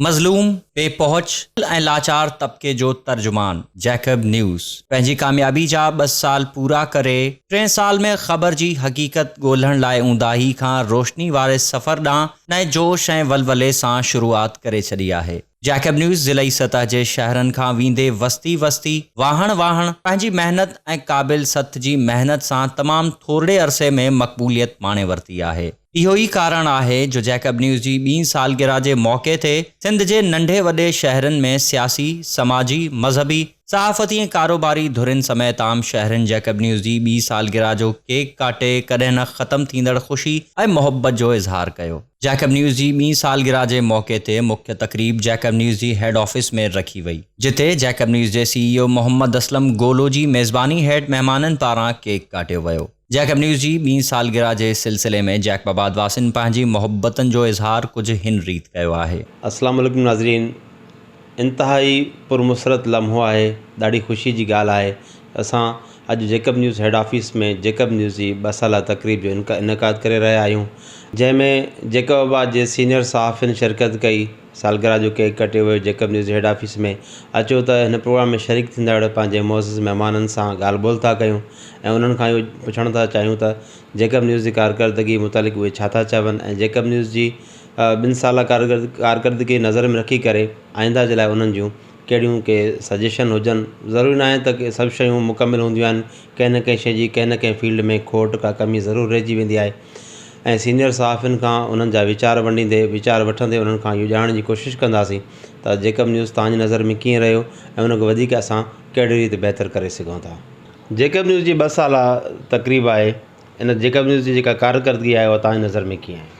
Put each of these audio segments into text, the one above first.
مظلوم، بي پهچ ۽ لاچار طبقي جو ترجمان جيڪب نيوز پنهنجي ڪاميابي جا ٻه سال پورا ڪري ٽئين سال ۾ خبر جي حقيقت ڳولڻ لاء اونداهي کان روشني واري سفر ڏانهن نئين جوش ۽ ولولي سان شروعات ڪري ڇڏي آهي. جيڪب نيوز ضلعي سطح جي شهرن کان ويندي وستي وستي، واهڻ واهڻ پنهنجي محنت ۽ قابل سٿ جي محنت سان تمام ٿورڙي عرصي ۾ مقبوليت ماڻي ورتي آهي. اهو ئي ڪارڻ آهي جو جيڪب نيوز جي ٻين سالگرهه جي موقعي تي سنڌ جي ننڍي وڏي شهرن ۾ سياسي، سماجي، مذهبي، صحافتي ۽ ڪاروباري ڌرين سميت عام شهرين جيڪب نيوز جي ٻي سالگرهه جو ڪيڪ ڪاٽي ڪڏهن نه ختم ٿيندڙ خوشي ۽ محبت جو اظهار ڪيو. جيڪب نيوز جي ٻي سالگرهه جي موقعي تي مکيه تقريب جيڪب نيوز جي هيڊ آفيس ۾ رکي وئي، جتي جيڪب نيوز جي سي اي او محمد اسلم گولو جي ميزباني هيٺ مهمانن پاران ڪيڪ ڪاٽيو ويو. جيڪب نيوز جي ٻي سالگرهه جي سلسلي ۾ جيڪب آباد واسين پنهنجي محبتن جو اظهار ڪجهه هن ريت ڪيو آهي. السلام عليڪم ناظرين انتهائي پرمسرت لمحو آهي ڏاڍي خوشي جي ڳالهه آهي ته اسان اڄ Jacob news head office ۾ Jacob news جي ٻه سالا تقريب جو انعقاد ڪري رهيا آهيون جنهن ۾ جيڪب آباد جي سينئر صحافين شرڪت ڪئي سالگرهه جو ڪيڪ ڪٽيو ويو جيڪب نيوز جي هيڊ آفيس ۾ اچو ته هن پروگرام ۾ شريڪ ٿيندڙ پنهنجي معزز مهمانن سان ڳالهه ٻولهه ٿا ڪيون ۽ انهن کان اهو پڇڻ ٿا چاهيون ته جيڪب نيوز جي ڪارڪردگي متعلق اهي ڇا ٿا چون ۽ جيڪب نيوز جي ٻن سالا ڪارڪردگي نظر ۾ رکي ڪري آئنده جي لاء انهن جون ڪهڙيون ڪي سجيشن هجن ضروري ناهي ته ڪي سڀ شيون مڪمل هونديون آهن ڪنهن نه ڪنهن شيء جي ڪنهن نه ڪنهن فيلڊ ۾ کوٽ ڪا ڪمي ضرور رهجي ويندي آهي ۽ سينئر صحافين کان انهن جا ويچار ونڊيندي ويچار وٺندي انهن کان اهو ڄاڻڻ جي ڪوشش ڪنداسين ته جيڪب نيوز توهان جي نظر ۾ ڪيئن رهيو ۽ ان کي وڌيڪ اسان ڪهڙي ريت بهتر ڪري سگهون ٿا. جيڪب نيوز جي ٻه سالا تقريب آهي ان جيڪب نيوز جي جيڪا ڪارڪردگي آهي اها توهان جي نظر ۾ ڪيئن آهي؟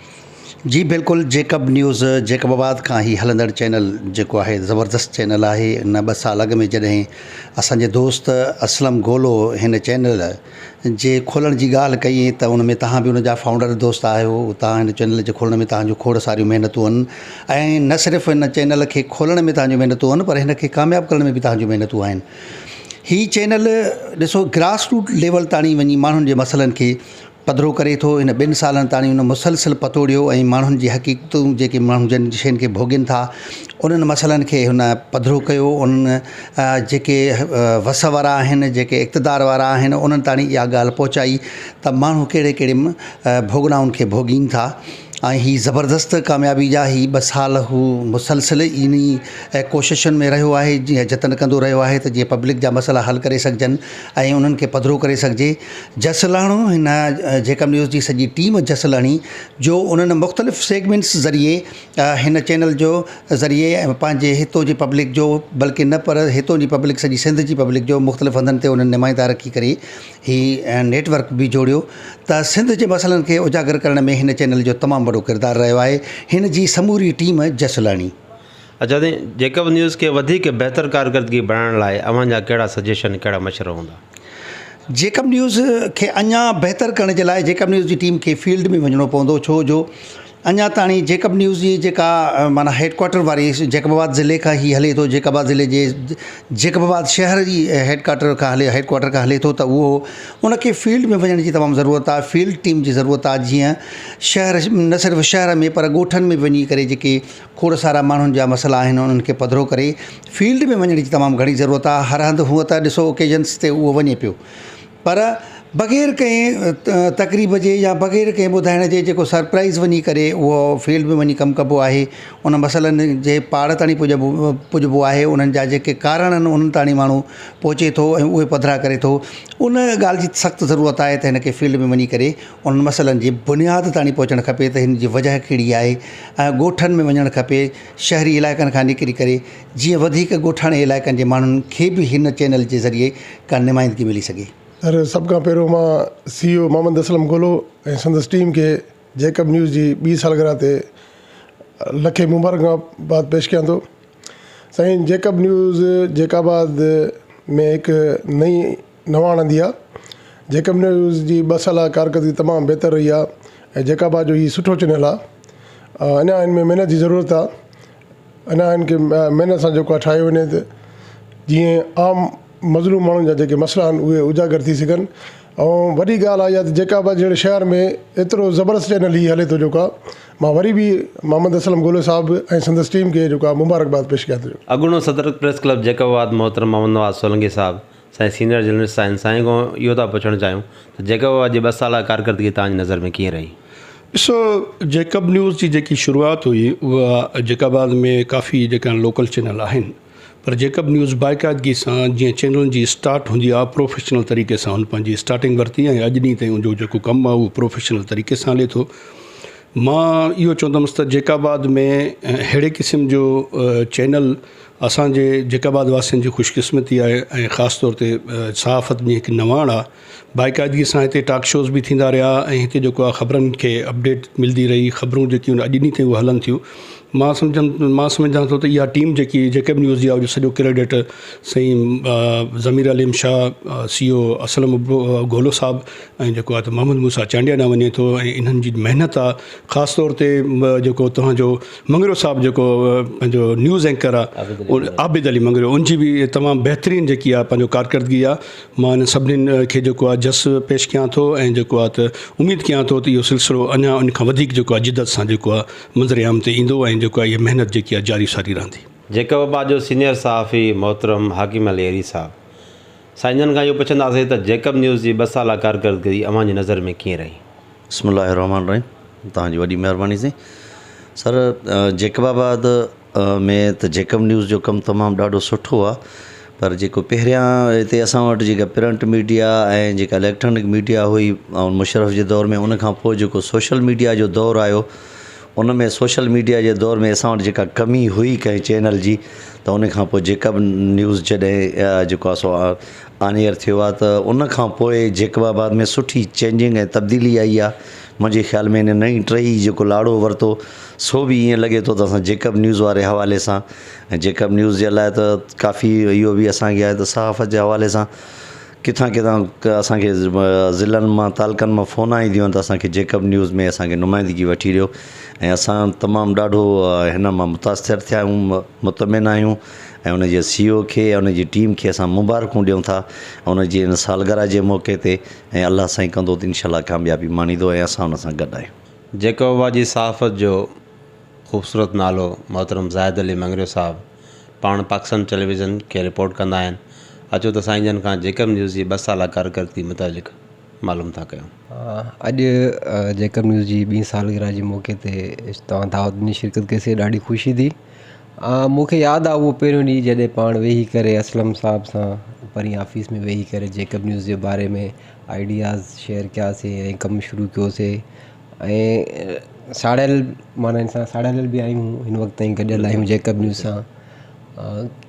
جي بلڪل جيڪب نيوز جيڪب آباد کان هي هلندڙ چينل جيڪو آهي زبردست چينل آهي ان ٻه سال اڳ ۾ جڏهن اسان جي دوست اسلم گولو هن چينل جي کولڻ جي ڳالهه ڪئي ته ان ۾ توهان به ان جا فائونڊر دوست آهيو توهان هن چينل جي کولڻ ۾ توهان جون کوڙ ساريون محنتون آهن ۽ نه صرف هن چينل کي کولڻ ۾ توهان جون محنتون آهن پر هن کي ڪامياب ڪرڻ ۾ به توهان جون محنتون آهن هي چينل ڏسو گراس روٽ ليول تاڻي وڃي ماڻهن جي مسئلن کي پڌرو ڪري ٿو. هن ٻن سالن تاڻي ان مسلسل پتوڙيو ۽ ماڻهن جي حقيقتون جيڪي ماڻهو جن شين کي ڀوڳين ٿا انهن مسئلن کي هن پڌرو ڪيو انهن جيڪي وس وارا آهن جيڪي اقتدار وارا آهن انهن تاڻي اها ڳالهه پهچائي ته ماڻهو ڪهڙي ڪهڙي ڀوڳنائن کي ڀوڳين ٿا ۽ هي زبردست ڪاميابي جا هي ٻه سال هو مسلسل انهي ڪوششن ۾ رهيو آهي جيئن جتن ڪندو رهيو آهي ته جيئن پبلڪ جا مسئلا حل ڪري سگهجن ۽ انهن کي پڌرو ڪري سگهجي. جس لهڻو هن جيڪب نيوز جي سڄي ٽيم جس لهڻي جو انهن مختلف سيگمينٽس ذريعي هن چينل جو ذريعي ۽ پنهنجي هتو جي پبلڪ جو بلڪه نه پر هتو جي پبلڪ سڄي سنڌ جي پبلڪ جو مختلف هنڌن تي انهن نمائندا رکي ڪري هي نيٽ ورڪ به جوڙيو ته سنڌ جي مسئلن کي اجاگر ڪرڻ ۾ هن چينل جو تمام وڏو ڪردار رهيو آهي هن جي سموري ٽيم جس لهڻي. اچا سائين جيڪب نيوز کي وڌيڪ بهتر ڪارڪردگي بڻائڻ لاء اوهان جا ڪهڙا سجيشن ڪهڙا مشورا هوندا؟ جيڪب نيوز کي اڃا بهتر ڪرڻ جي لاء جيڪب نيوز جي ٽيم کي فيلڊ ۾ وڃڻو پوندو ڇو جو اڃا تاڻي جيڪب نيوز جي جيڪا معنيٰ هيڊ ڪوارٽر واري جيڪب آباد ضلعي کان هي هلي ٿو جيڪب آباد ضلعي جي جيڪب آباد شهر جي هيڊ ڪوارٽر کان هلي هيڊ ڪوارٽر کان هلي ٿو ته اهو ان کي فيلڊ ۾ وڃڻ جي تمام ضرورت آهي فيلڊ ٽيم جي ضرورت آهي جيئن شهر نه صرف شهر ۾ پر ڳوٺن ۾ به وڃي ڪري جيڪي کوڙ سارا ماڻهن جا مسئلا آهن انهن کي پڌرو ڪري فيلڊ ۾ وڃڻ جي تمام گهڻي ضرورت آهي هر هنڌ هونء ته ڏسو اوڪيزنس تي اهو وڃي پيو پر بغير ڪنهن تقريب جي يا بغير ڪنهن ٻڌائڻ جي جيڪو سرپرائز وڃي ڪري اهو فيلڊ ۾ وڃي ڪم ڪبو آهي ان مسئلن جي پاڙ تاڻي پڄبو پڄبو آهي انهن جا جيڪي ڪارڻ آهن انهن تاڻي ماڻهو پهچي ٿو ۽ اهي پڌرا ڪري ٿو ان ڳالهه جي سخت ضرورت آهي ته هن کي فيلڊ ۾ وڃي ڪري انهن مسئلن جي بنياد تاڻي پهچڻ کپي ته هن جي وجهه ڪهڙي آهي ۽ ڳوٺن ۾ وڃڻ کپي شهري علائقن کان نڪري ڪري جيئن وڌيڪ ڳوٺاڻي علائقن جي ماڻهن کي به هن چينل جي ذريعي ڪا نمائندگي ملي سگهي. سر سڀ کان پهريون مان سي او محمد اسلم گولو ۽ سندس ٽيم کي جيڪب نيوز جي ٻي سالگرهه تي لکين مبارڪباد پيش ڪيان ٿو. سائين جيڪب نيوز جيڪب آباد ۾ هڪ نئين نواڻ آندي آ. جيڪب نيوز جي ٻه سالا ڪارڪردگي تمام بهتر رهي آ ۽ جيڪب آباد جو هي سٺو چينل آ. اڃا هن ۾ محنت جي ضرورت آ. اڃا هن کي محنت سان جيڪو آ ٺاهيو وڃي ته جيئن عام مظلوم ماڻهن جا جيڪي مسئلا آهن اهي اجاگر ٿي سگهن ۽ وڏي ڳالهه آهي ته جيڪب آباد جهڙي شهر ۾ ايترو زبردست چينل هي هلي ٿو جيڪو آهي مان وري به محمد اسلم گولو صاحب ۽ سندس ٽيم کي جيڪو آهي مبارڪباد پيش ڪيان ٿو. اڳوڻو صدر پريس ڪلب جيڪب آباد محترم محمد نواز سولنگي صاحب سائين سينئر جرنلسٽ آهن سائين کان اهو ٿا پڇڻ چاهيون ته جيڪب آباد جي ٻه سالا ڪارڪردگي توهان جي نظر ۾ ڪيئن رهي؟ ڏسو جيڪب نيوز جي جيڪي شروعات هئي اها جيڪب آباد ۾ ڪافي جيڪا لوڪل چينل آهن پر جيڪب نيوز باقاعدگي سان جيئن چينلن جي اسٽارٽ هوندي آهي پروفيشنل طريقي سان هن پنهنجي اسٽارٽنگ ورتي ۽ اڄ ڏينهن تائين ان جو جيڪو ڪم آهي اهو پروفيشنل طريقي سان هلي ٿو مان اهو چوندم ته جيڪب آباد ۾ اهڙي قسم جو چينل اسانجي جيڪب آباد واسين جي خوش قسمتي آهي ۽ خاص طور تي صحافت ۾ هڪ نواڻ آهي باقاعدگي سان هتي ٽاڪ شوز به ٿيندا رهيا ۽ هتي جيڪو آهي خبرن کي اپڊيٽ ملدي رهي خبرون جيڪيون اڄ ڏينهن تائين اهي هلن ٿيون مان سمجهان مان سمجهان ٿو ته اها ٽيم جيڪي جيڪب نيوز جي آهي ان جو سڄو ڪريڊٽ سائين ضمير عليم شاهه سي او اسلم گولو صاحب ۽ جيڪو آهي ته محمد موسيٰ چانڊيا ڏانهن وڃي ٿو ۽ انهن جي محنت آهي خاص طور تي جيڪو توهان جو مڱريو صاحب جيڪو پنهنجو نيوز اينڪر آهي عابد علي مڱريو ان جي به تمام بهترين جيڪي آهي پنهنجو ڪارڪردگي آهي مان انهن سڀني کي جيڪو آهي جس پيش ڪيان ٿو ۽ جيڪو آهي ته اميد ڪيان ٿو ته اهو سلسلو اڃا ان کان وڌيڪ جيڪو آهي جدت سان جيڪو آهي منظر عام تي ايندو ۽ جيڪو آهي اها محنت جيڪي آهي جاري ساري رهندي. جيڪب آباد جو سينيئر صحافي محترم حاڪم علي ايري صاحب سائين جن کان اهو پڇنداسين ته جيڪب نيوز جي ٻه سالا ڪارڪردگي اوهان جي نظر ۾ ڪيئن رهي؟ بسم الله الرحمٰن الرحيم توهان جي وڏي مهرباني سائين سر جيڪب آباد ۾ ته جيڪب نيوز جو ڪم تمام ڏاڍو سٺو آ پر جيڪو پهريان هتي اسان وٽ جيڪا پرنٽ ميڊيا ۽ جيڪا اليڪٽرانڪ ميڊيا هئي مشرف جي دور ۾ ان کان پوء جيڪو سوشل ميڊيا جو دور آيو ان ۾ سوشل ميڊيا جي دور ۾ اسان وٽ جيڪا ڪمي هئي ڪنهن چينل جي ته ان کان پوء جيڪب نيوز جڏهن جيڪو آ سو آن ايئر ٿيو آ ته ان کان پوء جيڪب آباد ۾ سٺي چينجنگ ۽ تبديلي آئي آ منهنجي خيال ۾ هن نئين ٽهي جيڪو لاڙو ورتو سو به ائين لڳي ٿو ته اسان جيڪب نيوز واري حوالي سان ۽ جيڪب نيوز جي لاء ته ڪافي اهو به اسان کي آهي ته صحافت جي حوالي سان ڪٿان ڪٿان اسان کي ضلعن مان تعلقن مان فون اينديون آهن ته اسان کي جيڪب نيوز ۾ اسان کي نمائندگي وٺي ڏيو ۽ اسان تمام ڏاڍو هن مان متاثر ٿيا آهيون مطمئن آهيون ۽ ان جي سي او کي ۽ ان جي ٽيم کي اسان مبارڪون ڏيون ٿا ان جي ان سالگرهه جي موقعي تي ۽ الله سائين ڪندو ته انشاء الله ڪاميابي ماڻيندو ۽ اسان ان سان گڏ آهيون. جيڪب آباد جي صحافت جو خوبصورت نالو محترم زاهد علي مڱريو صاحب پاڻ پاڪستان ٽيليويزن کي رپورٽ ڪندا آهن اچو ته سائين جن کان جيڪب نيوز جي ٻه سالا ڪارڪردگي متعلق معلوم ٿا ڪيون. اڄ جيڪب نيوز جي ٻي سالگرهه جي موقعي تي توهان دعوت ڏني شرڪت ڪئي سي ڏاڍي خوشي ٿي مون کي ياد آ اهو پهريون ڏينهن جڏهن پاڻ ويهي ڪري اسلم صاحب سان پرين آفيس ۾ ويهي ڪري جيڪب نيوز جي باري ۾ آئيڊياز شيئر ڪياسي ۽ ڪم شروع ڪيوسي ۽ ساڙيل معنيٰ ان سان ساڙيل به آهيون هن وقت تائين گڏيل آهيون جيڪب نيوز سان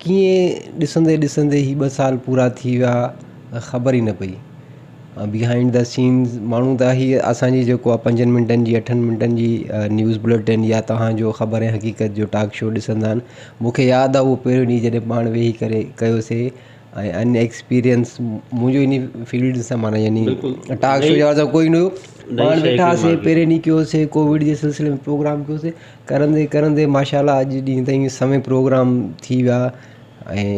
ڪيئن ڏسندي ڏسندي هي ٻه سال پورا ٿي ويا خبر ئي نه پئي بيهائنڊ the scenes ماڻهو ته هي اسانجي جيڪو آهي پنجن منٽن جي اٺن منٽن جي نيوز بليٽن يا توهان جو خبر ۽ حقيقت جو ٽاڪ شو ڏسندا آهن مونکي ياد آهي اهو پهريون ڏينهن جڏهن پاڻ ويهي ڪري ڪيوسي ۽ ان ايڪسپيرينس منهنجو انهي فيلڊ سان معنيٰ يعني ٽاڪ شو جا سان ڪوئي نه هيو پاڻ ويٺاسي پهرين ڏينهن ڪيوسي ڪووڊ جي سلسلي ۾ پروگرام ڪيوسي ڪرندي ڪرندي ماشاء الله اڄ ڏينهن تائين سوين پروگرام ٿي ويا ۽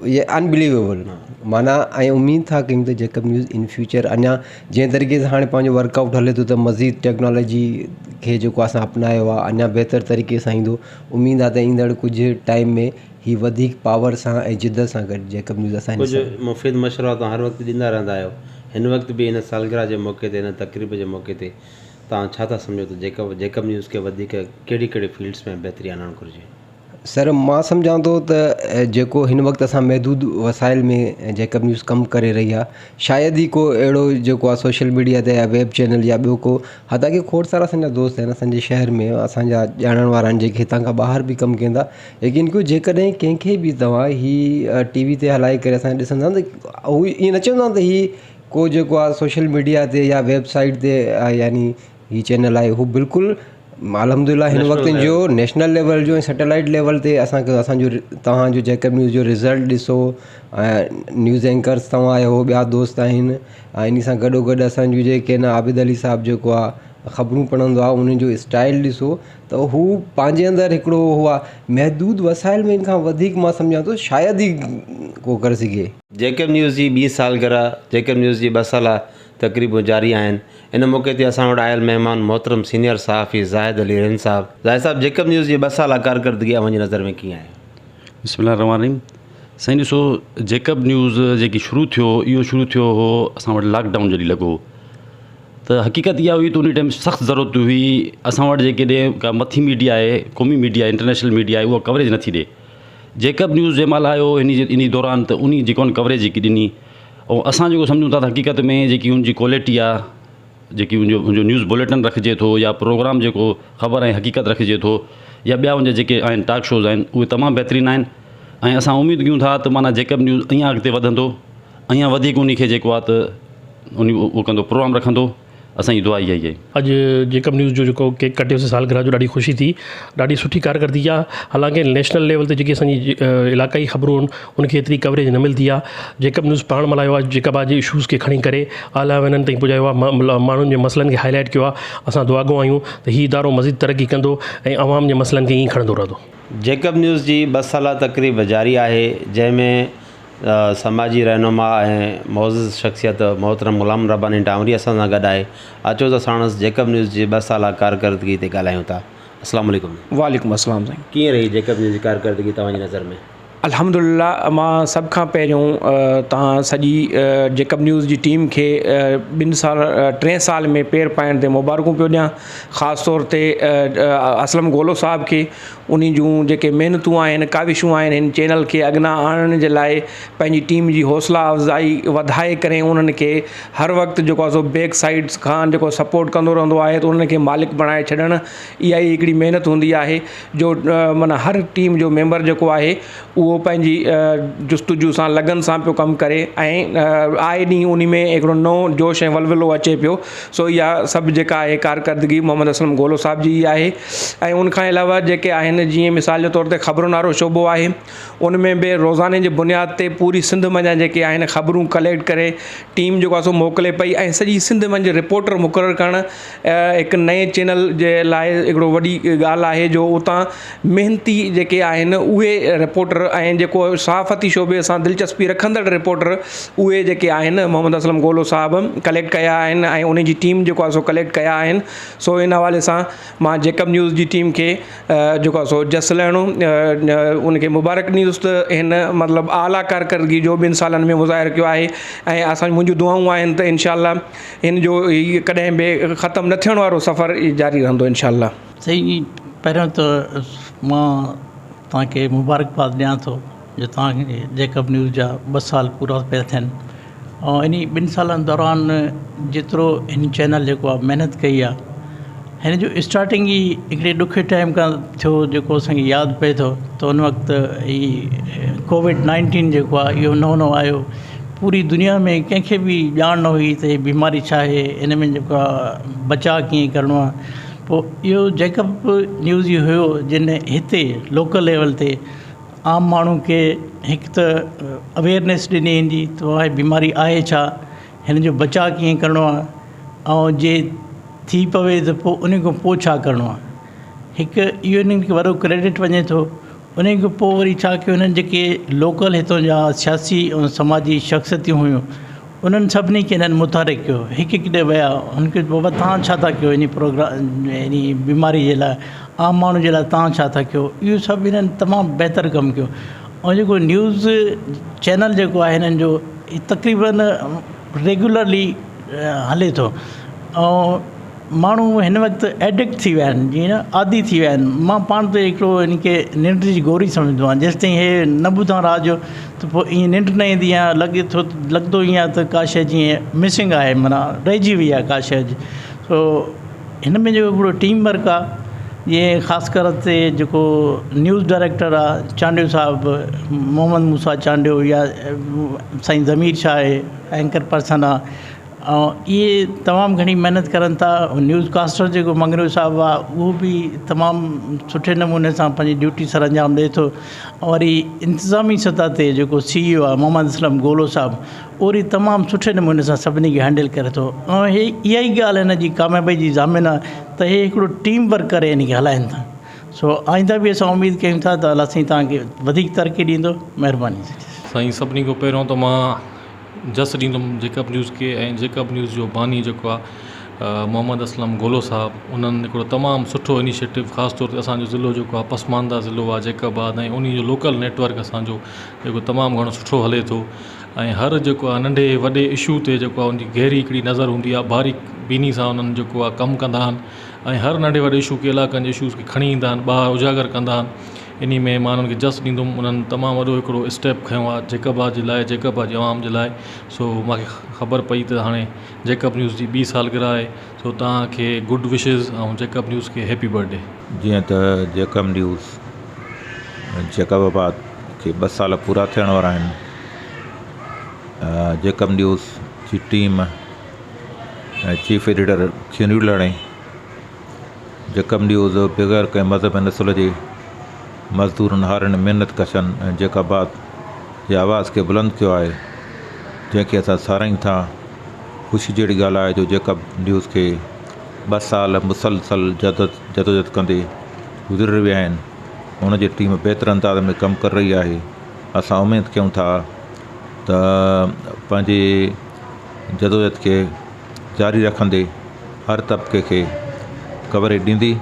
اهي انبليويبل معنيٰ ۽ اميد ٿا ڪيون ته جيڪب نيوز ان فيوچر اڃا جنهن طريقي سان هاڻي پنهنجو ورڪ آئوٽ هلي ٿو ته مزيد ٽيڪنالاجي کي جيڪو اسان اپنايو آهي اڃا بهتر طريقي سان ايندو اميد آهي ته ايندڙ ڪجهه ٽائيم ۾ هي وڌيڪ پاور سان ۽ جدت سان گڏ جيڪب نيوز اسان جي ڪجهه مفيد مشورا توهان هر وقت ڏيندا رهندا آهيو. هن وقت به هن سالگرهه جي موقعي تي هن تقريب جي موقعي تي توهان ڇا ٿا سمجهو ته جيڪب جيڪب نيوز کي وڌيڪ ڪهڙي ڪهڙي فيلڊس ۾ بهتري آڻڻ گهرجي؟ سر مان سمجهان ٿو ته جيڪو هن وقت اسان محدود وسائل ۾ جيڪب نيوز ڪم ڪري رهي آهي شايد ئي ڪو اهڙو جيڪو آهي سوشل ميڊيا تي يا ويب چينل يا ٻيو ڪو حتيٰ ڪه کوڙ سارا اسان جا دوست آهن اسان جي شهر ۾ اسان جا ڄاڻڻ وارا آهن جيڪي هتان کان ٻاهر به ڪم ڪن ٿا يقين ڪيو جيڪڏهن ڪنهن کي به توهان هي ٽي وي تي هلائي ڪري اسان ڏسندا ته هو ائين نه چوندا ته هي ڪو جيڪو آهي سوشل ميڊيا تي يا ويب سائيٽ تي يعني هي چينل آهي هو بلڪل الحمد لله هن وقت جو نيشنل ليول جو ۽ سيٽلائيٽ ليول تي اسانکي اسانجو توهان جو جيڪب نيوز جو رزلٽ ڏسو ۽ نيوز اينڪرس توهان آهيو ٻيا دوست آهن ۽ ان سان گڏو گڏ اسانجو جيڪي آهن عابد علي صاحب جيڪو آهي خبرون پڙهندو آهي ان جو اسٽائل ڏسو ته هو پنهنجي اندر هڪڙو هو آهي محدود وسائل ۾ ان کان وڌيڪ مان سمجهان ٿو شايد ئي ڪو ڪري سگهي. جيڪب نيوز جي ٻي سالگرهه، جيڪب نيوز جي ٻه سالا تقريبون جاري آهن. ان موقعي تي اسان وٽ آيل مهمان محترم سينيئر صحافي زاهد علي رند صاحب. زاهد صاحب جيڪب نيوز جي ٻه سالا ڪارڪردگي اوهان جي نظر ۾ ڪيئن آهي؟ بسم الله الرحمٰن الرحيم سائين ڏسو جيڪب نيوز جيڪي شروع ٿيو اهو شروع ٿيو هو اسان وٽ لاڪ ڊائون جڏهن لڳو ته حقيقت اها هئي ته ان ٽائيم سخت ضرورت هئي اسان وٽ جيڪڏهن ڪا مٿي ميڊيا آهي قومي ميڊيا انٽرنيشنل ميڊيا آهي اها ڪوريج نٿي ڏي جيڪب نيوز جنهن مهل آيو ان جي ان دوران ته ان جيڪو ڪوريج جيڪي ڏني ۽ اسان جيڪو سمجهون ٿا ته حقيقت ۾ جيڪي ان جي ڪوالٽي آهي جيڪي ان جو ان جو نيوز بليٽن رکجي ٿو يا پروگرام جيڪو خبر ۽ حقيقت رکجي ٿو يا ٻيا ان جا جيڪي آهن ٽاڪ شوز آهن اهي تمام بهترين آهن ۽ اسان اميد ڪيون ٿا ته معنيٰ جيڪب نيوز اڃا اڳتي وڌندو اڃا وڌيڪ ان کي جيڪو آهي ته ان اهو ڪندو پروگرام رکندو اسان جي دعا اها ئي آهي. اڄ جيڪب نيوز جو جيڪو ڪيڪ ڪٽيوسين سالگرهه جو ڏاڍي خوشي ٿي ڏاڍي سٺي ڪارڪردگي آهي حالانڪه نيشنل ليول تي جيڪي اسان جي علائقائي خبرون آهن ان کي ايتري ڪوريج نه ملدي آهي جيڪب نيوز پاڻ ملهايو آهي جيڪب آج جي اشوز کي کڻي ڪري اعليٰ انهن تائين پڄايو آهي ماڻهن جي مسئلن کي هائي لائيٽ ڪيو آهي اسان دعاگو آهيون ته هي ادارو مزيد ترقي ڪندو ۽ عوام جي مسئلن کي ائين کڻندو رهندو. جيڪب نيوز جي ٻه سالا تقريب جاري آهي جنهن ۾ سماجي رهنما ۽ معزز شخصيت محترم غلام رباني ڊانوري اسان سان گڏ آهي اچو ته ساڻس جيڪب نيوز جي ٻه سالا ڪارڪردگي تي ڳالهايون ٿا السلام عليڪم. وعليڪم السلام سائين. ڪيئن رهي جيڪب نيوز جي ڪارڪردگي توهان جي نظر ۾؟ الحمدلله مان سڀ کان پهريون توهان سڄي جيڪب نيوز جي ٽيم کي ٻن سال ٽئين سال ۾ پير پائڻ تي مبارڪون پيو ڏيان خاص طور تي اسلم گولو صاحب کي انهي جون جيڪي محنتون آهن ڪاوشون آهن هن چينل کي اڳنا آڻڻ جي لاء پنهنجي ٽيم جي حوصلا افزائي وڌائي ڪري انهن کي هر وقت جيڪو آهي سو بيڪ سائيڊس کان جيڪو سپورٽ ڪندو رهندو آهي ته انهن کي مالڪ بڻائي ڇڏڻ اها ئي هڪڙي محنت هوندي آهي جو معنيٰ هر ٽيم جو ميمبر جيڪو آهي اهو پنهنجي جستجو سان لگن سان پيو ڪم ڪري ۽ آئي ڏينهن انهي ۾ هڪڙو نئون جوش ۽ ولولو اچي پيو سو اها سڀ جيڪا آهي ڪارڪردگي محمد اسلم گولو صاحب جي ئي آهي ۽ ان کان علاوه جيڪي آهن جيئن مثال جي طور تي خبرن وارو شعبو آهي ان ۾ به روزاني جي بنياد تي پوري سنڌ منجهان جيڪي آهن خبرون ڪليڪٽ ڪري ٽيم جيڪو آهي سو موڪلي پئي ۽ سڄي سنڌ منجهه رپورٽر مقرر ڪرڻ هڪ نئين چينل جي لاء هڪڙو وڏي ڳالهه آهي جو اتان محنتي جيڪي آهن اهي رپورٽر ۽ جيڪو صحافتي شعبي سان دلچسپي رکندڙ رپورٽر اهي جيڪي آهن محمد اسلم گولو صاحب ڪليڪٽ ڪيا آهن ۽ ان جي ٽيم جيڪو آهي سو ڪليڪٽ ڪيا آهن سو ان حوالي سان مان جيڪب نيوز جي ٽيم کي جيڪو آهي سو جس لهڻو ان کي مبارڪ ڏيندس ته هن مطلب اعليٰ ڪارڪردگي جو ٻن سالن ۾ مظاهرو ڪيو آهي ۽ اسان منهنجون دعائون آهن ته انشاء الله هن جو هي ڪڏهن به ختم نه ٿيڻ وارو سفر جاري رهندو انشاء الله. سائين پهريون ته مان توهان کي مبارڪباد ڏيان ٿو جو توهان کي جيڪب نيوز جا ٻه سال پورا پيا ٿين ۽ انهي ٻن سالن دوران جيترو هن چينل جيڪو آهي محنت ڪئي آهي هن جو اسٽارٽنگ ئي هڪڙي ڏکي ٽائيم کان ٿيو جيڪو اسان کي ياد پئي ٿو ته ان وقت هي ڪووڊ نائنٽين جيڪو آهي اهو نئون نئون آيو پوري دنيا ۾ ڪنهن کي به ڄاڻ نه هئي ته هي بيماري ڇا آهي ان ۾ جيڪو آهي بچاء ڪيئن ڪرڻو آهي پوء اهو جيڪب نيوز ئي هيو جن هتي لوڪل ليول تي عام ماڻهو کي هڪ ته اويئرنيس ڏني هن جي ته اها بيماري آهي ڇا هن جو بچاء ڪيئن ڪرڻو آهي ۽ جي ٿي پوي ته پوء ان کان پوء ڇا ڪرڻو آهي هڪ اهو انهن کي وڏو ڪريڊٽ وڃي ٿو ان کان پوء وري ڇا ڪيو هنن جيڪي لوڪل هتان جا سياسي ۽ سماجي شخصيتون هيون انهن سڀني کي هنن متحرڪ ڪيو هڪ هڪ ڏي ويا هن کي بابا توهان ڇا ٿا ڪيو انهي پروگرام انهي بيماري جي لاء عام ماڻهو جي لاء توهان ڇا ٿا ڪيو اهو سڀ هنن تمام بهتر ڪم ڪيو ۽ جيڪو نيوز چينل جيڪو آهي هنن جو تقريبن ريگيولرلي هلي ٿو ۽ ماڻهو هن وقت ايڊڪٽ ٿي ويا آهن جيئن نه عادي ٿي ويا آهن مان پاڻ ته هڪڙو هن کي ننڊ جي گوري سمجهندو آهيان جيستائين هي نه ٻڌان رات جو ته پوء ائين ننڊ نه ايندي آهي لڳي ٿو لڳندو ائين آهي ته ڪا شيء جيئن مسنگ آهي معنيٰ رهجي وئي آهي ڪا شيء سو هن ۾ جيڪو هڪڙو ٽيم ورڪ آهي جيئن خاص ڪر تي جيڪو نيوز ڊائريڪٽر آهي چانڊيو صاحب محمد موسيٰ چانڊيو يا سائين ضمير شاهه آهي اينڪر پرسن آهي ۽ اهي تمام گهڻي محنت ڪرن ٿا نيوز ڪاسٽر جيڪو مڱريو صاحب آهي اهو به تمام سٺي نموني سان پنهنجي ڊيوٽي سر انجام ڏئي ٿو ۽ وري انتظامي سطح تي جيڪو سي اي او آهي محمد اسلم گولو صاحب اهو وري تمام سٺي نموني سان سڀني کي هينڊل ڪري ٿو ۽ هي اها ئي ڳالهه هن جي ڪاميابي جي ضامن آهي ته هي هڪڙو ٽيم ورڪ ڪري هن کي هلائن ٿا سو آئنده به اسان اميد ڪيون ٿا ته الله سائين توهان کي وڌيڪ ترقي ڏيندو مهرباني. سائين سڀني کان پهريون ته مان. جس ڏيندم جيڪب نيوز کي ۽ جيڪب نيوز جو باني جيڪو آهي محمد اسلم گولو صاحب انهن هڪڙو تمام سٺو انيشيٽو خاص طور تي اسانجو ضلعو جيڪو آهي پسمانده ضلعو آهي جيڪب آباد ۽ انهي جو لوڪل نيٽ ورڪ اسانجو جيڪو تمام گهڻو سٺو هلي ٿو ۽ هر جيڪو آهي ننڍي وڏي اشو تي جيڪو آهي ان جي گهري هڪڙي نظر هوندي آهي باريڪ بيني سان انهن جيڪو آهي ڪم ڪندا آهن ۽ هر ننڍي وڏي اشو کي علائقن جي اشوز کي کڻي ايندا آهن ٻاهر اجاگر ڪندا آهن انهي ۾ مان انهن کي جس ڏيندم انهن تمام وڏو هڪڙو اسٽيپ کنيو آهي جيڪب آباد جي لاء جيڪب آباد جي عوام جي لاء سو مونکي خبر پئي ته هاڻي جيڪب نيوز جي ٻي سالگرهه آهي سو توهان کي گڊ وشز ۽ جيڪب نيوز کي هيپي برٿ ڊي. جيئن ته جيڪب نيوز جيڪب آباد کي ٻه سال پورا ٿيڻ وارا آهن جيڪب نيوز جي ٽيم ۽ چيف ايڊيٽر کينيو لاڻي جيڪب نيوز بغير ڪنهن مذهب ۽ نسل جي مزدورن هارين محنت ڪشن ۽ جيڪب آباد جي آواز کي بلند ڪيو آهي جنهن کي اسان ساراهيون ٿا خوشي جهڙي ڳالهه آهي جو جيڪب نيوز کي ٻه سال مسلسل جدوجهد ڪندي گذري ويا آهن هن جي ٽيم بهتر انداز ۾ ڪم ڪري رهي آهي اسان اميد ڪيون ٿا ته پنهنجي جدوجهد کي جاري رکندي هر طبقي کي ڪوريج ڏيندي.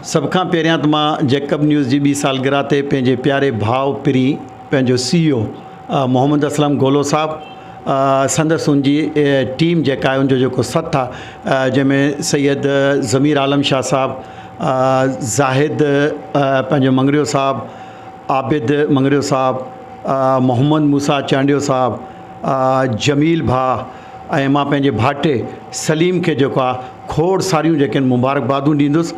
سڀ کان پهريان ته مان جيڪب نيوز جي ٻي سالگرهه تي پنهنجي پياري ڀاء پرين پنهنجو سي او محمد اسلم گولو صاحب سندس ان جي ٽيم جيڪا آهي ان جو جيڪو سٿ آهي جنهن ۾ سيد ضمير عالم شاهه صاحب زاهد پنهنجو مڱريو صاحب عابد مڱريو صاحب محمد موسيٰ چانڊيو صاحب جميل ڀاء ۽ مان پنهنجي ڀائٽي سليم کي جيڪو آ کوڙ ساريون جيڪي آهن مبارڪبادون ڏيندس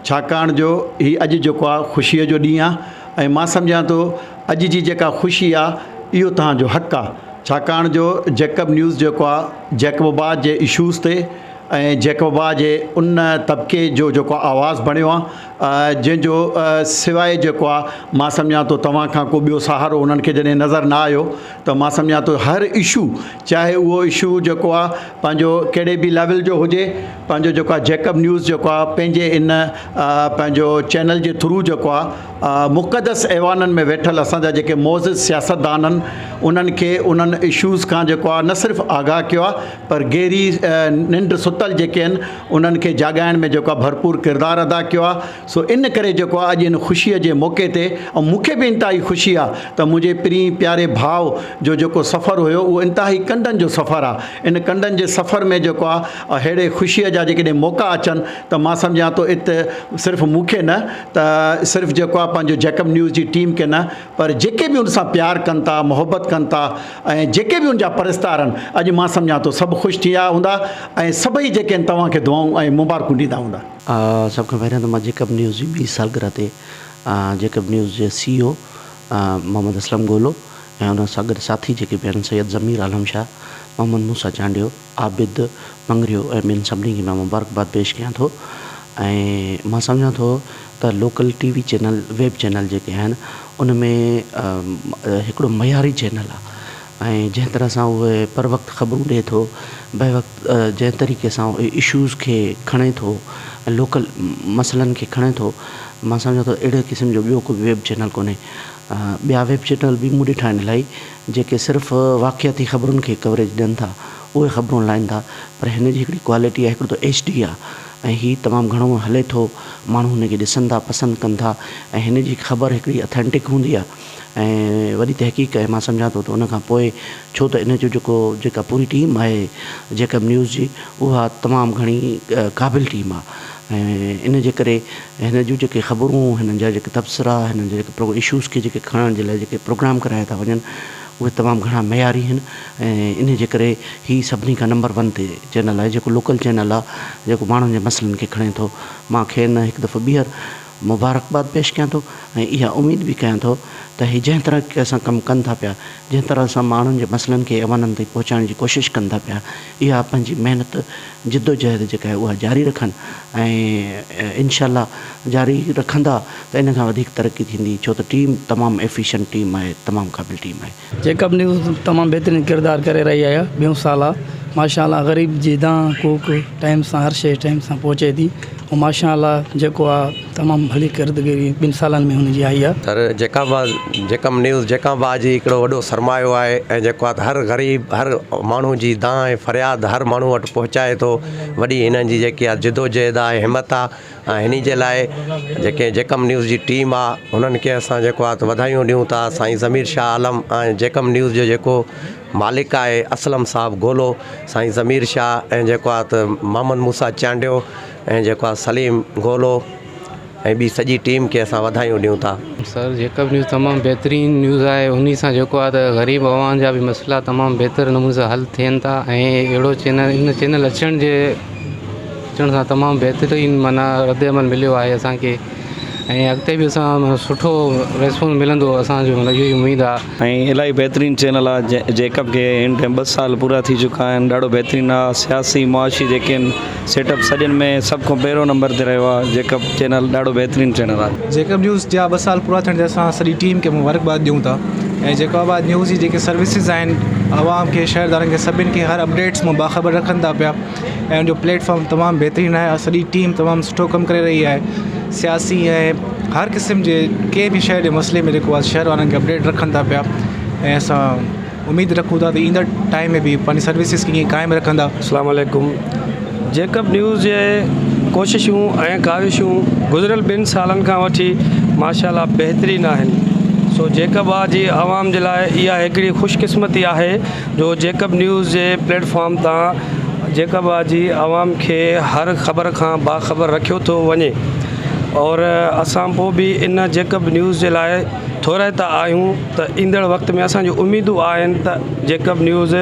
ڇاڪاڻ جو هي اڄ جيڪو آ خوشيء جو ڏينهن آ ۽ مان سمجهان ٿو اڄ جي جيڪا خوشي آ اهو توهان جو حق آ ڇاڪاڻ جو جيڪب نيوز جيڪو آ جيڪب آباد جي اشوز تي ۽ جيڪب آباد جي ان طبقي جو جيڪو آواز بڻيو آ جنهن جو سواء جيڪو آ مان سمجهان ٿو توهان کان ڪو ٻيو سهارو انهن کي جڏهن نظر نه آيو ته مان سمجهان ٿو هر اشو چاهي اهو اشو جيڪو آ پنهنجو ڪهڙي به ليول جو هجي پنهنجو جيڪو آ جيڪب نيوز جيڪو آ پنهنجي ان پنهنجو چينل جي ٿرو جيڪو آ مقدس ايوانن ۾ ويٺل اسان جا جيڪي معزز سياستدان آهن انهن کي انهن اشوز کان جيڪو آ نه صرف آگاهه ڪيو آ پر گهري ننڊ ستل جيڪي آهن انهن کي جاڳائڻ ۾ جيڪو آهي ڀرپور ڪردار ادا ڪيو آهي سو ان ڪري جيڪو آهي اڄ ان خوشيء جي موقعي تي ۽ مون کي به انتهائي خوشي آهي ته منهنجي پرين پياري ڀاء جو جيڪو سفر هيو اهو انتهائي ڪنڊن جو سفر آهي ان ڪنڊن جي سفر ۾ جيڪو آهي اهڙي خوشيء جا جيڪڏهن موقعا اچن ته مان سمجهان ٿو ات صرف مون کي نه ته صرف جيڪو آهي پنهنجو جيڪب نيوز جي ٽيم کي نه پر جيڪي به ان سان پيار ڪن ٿا محبت ڪن ٿا ۽ جيڪي به ان جا پرستار آهن اڄ مان سمجهان ٿو سڀ خوش ٿي ويا هوندا ۽ سڀئي جيڪي آهن توهان کي دعائون ۽ مبارڪون ڏيندا هوندا. سڀ کان پهريان ته مان جيڪب نيوز جي ٻي سالگرهه تي جيڪب نيوز جي سي او محمد اسلم گولو ۽ ان سان گڏ ساٿي جيڪي به آهن سيد ضمير عالم شاهه، محمد موسيٰ چانڊيو، عابد مڱريو ۽ ٻين سڀني کي مان مبارڪباد پيش ڪيان ٿو ۽ مان سمجهان ٿو ته local T V channel web channel جيڪي آهن ان ۾ هڪڙو معياري چينل آهي ۽ جنهن طرح سان اهي بر وقت خبرون ڏئي ٿو بي وقت جنهن طريقي سان اهي اشوز کي کڻي ٿو ۽ لوڪل مسئلن کي کڻي ٿو مان سمجهان ٿو اهڙي قسم جو ٻيو ڪو به ويب چينل ڪونهي ٻيا ويب چينل به مون ڏٺا آهن الاهي جيڪي صرف واقعاتي خبرن کي ڪوريج ڏين ٿا اهي خبرون هلائين ٿا پر هن جي هڪڙي ڪوالٽي آهي هڪڙو ته ايڇ ڊي آهي ۽ هي تمام گهڻو هلي ٿو ماڻهو هن کي ڏسن ٿا پسند ڪن ٿا ۽ هن جي خبر هڪڙي اٿينٽڪ هوندي آهي ۽ وڏي تحقيق ۽ مان سمجهان ٿو ته ان کان پوء ڇو ته ان جو جيڪو جيڪا پوري ٽيم آهي جيڪب نيوز جي اها تمام گهڻي قابل ٽيم آهي ۽ ان جي ڪري هن جون جيڪي خبرون هنن جا جيڪي تبصرا هنن جا جيڪي اشوز کي جيڪي کڻڻ جي لاء جيڪي پروگرام ڪرايا ٿا وڃن اهي تمام گهڻا معياري آهن ۽ انهي جي ڪري هي سڀني کان نمبر ون تي چينل آهي جيڪو لوڪل چينل آهي جيڪو ماڻهن جي مسئلن کي کڻي ٿو مان کين هڪ دفعو ٻيهر مبارڪباد پيش ڪيان ٿو ۽ اها اميد به ڪيان ٿو ته هي جنهن طرح سان ڪم ڪن ٿا پيا جنهن طرح سان ماڻهن جي مسئلن کي ايوانن تائين پهچائڻ جي ڪوشش ڪن ٿا پيا اها پنهنجي محنت جدوجهد جيڪا آهي اها جاري رکن ۽ انشاء الله جاري رکندا ته ان کان وڌيڪ ترقي ٿيندي ڇو ته ٽيم تمام ايفيشنٽ ٽيم آهي تمام قابل ٽيم آهي. جيڪب نيوز تمام بهترين ڪردار ڪري رهي آهي ٻيون سال آ ماشاء الله غريب جي دانهن ڪوڪ ٽائيم سان هر شيء ٽائيم سان پهچي ٿي ۽ ماشاء الله جيڪو آ تمام ڀلي ڪردگيري ٻن سالن ۾ هن جي آئي آ. سر جيڪب آباد جيڪب نيوز جيڪب آباد جي هڪڙو وڏو سرمايو آهي ۽ جيڪو آ ته هر غريب هر ماڻهو جي دانهن ۽ فرياد هر ماڻهو وٽ پهچائي ٿو وڏي هنن جي جيڪي آ جدوجهد آهي همت آ ۽ انهي جي لاء جيڪي جيڪب نيوز جي ٽيم آ انهن کي اسان جيڪو آ ته وڌايون ڏيون ٿا سائين ضمير شاهه عالم ۽ جيڪب نيوز جو جيڪو مالڪ آهي اسلم صاحب گولو سائين ضمير شاهه ۽ جيڪو آ ته محمد موسيٰ چانڊيو ۽ جيڪو آ سليم گولو ۽ ٻي سڄي ٽيم کي اسان وڌايون ڏيون ٿا. سر جيڪب نيوز تمام بهترين نيوز آهي انهي سان جيڪو آهي ته غريب عوام جا به مسئلا تمام بهتر نموني سان حل ٿين ٿا ۽ اهڙو چينل ان چينل اچڻ جي اچڻ سان تمام بهترين معنيٰ رد عمل مليو آهي اسان کي ۽ اڳتي به اسان سٺو ريسپانس ملندو اسان جو اهو ئي اميد آهي. ۽ الاهي بهترين چينل آ جيڪب کي هن ٽائيم ٻه سال پورا ٿي چڪا آهن ڏاڍو بهترين آ سياسي معاشي جيڪي آهن سيٽ اپ سڄن ۾ سڀ کان پهريون نمبر تي رهيو آ جيڪب چينل ڏاڍو بهترين چينل آ. جيڪب نيوز جا ٻه سال پورا ٿيڻ تي اسان سڄي ٽيم کي مبارڪباد ڏيون ٿا ۽ جيڪب آباد نيوز جي جيڪي سروسز آهن عوام کي شهردارن کي سڀني کي هر اپڊيٽس مان باخبر رکن ٿا پيا ۽ ان جو پليٽ فارم تمام بهترين آهي سڄي ٽيم تمام سٺو ڪم ڪري رهي آهي سياسي ۽ هر قسم جي ڪنهن به شهر جي مسئلي ۾ جيڪو آهي شهر وارن کي اپڊيٽ رکن ٿا پيا ۽ اسان اميد رکون ٿا ته ايندڙ ٽائيم ۾ به پنهنجي سروسز کي ائين قائم رکندا. اسلام عليڪم جيڪب نيوز جي ڪوششون ۽ ڪاوشون گذريل ٻن سالن کان وٺي ماشاء الله بهترين آهن سو جيڪب آ جي عوام جي لاء اها هڪڙي خوش قسمتي آهي جو جيڪب نيوز جي پليٽ فارم تان جيڪب آ جي عوام کي هر خبر کان باخبر رکيو ٿو وڃي اور اسان پو به ان جيڪب نيوز جي لاء ٿورائتا آهيون ته ايندڙ وقت ۾ اسان جون اميدون آهن ته جيڪب نيوز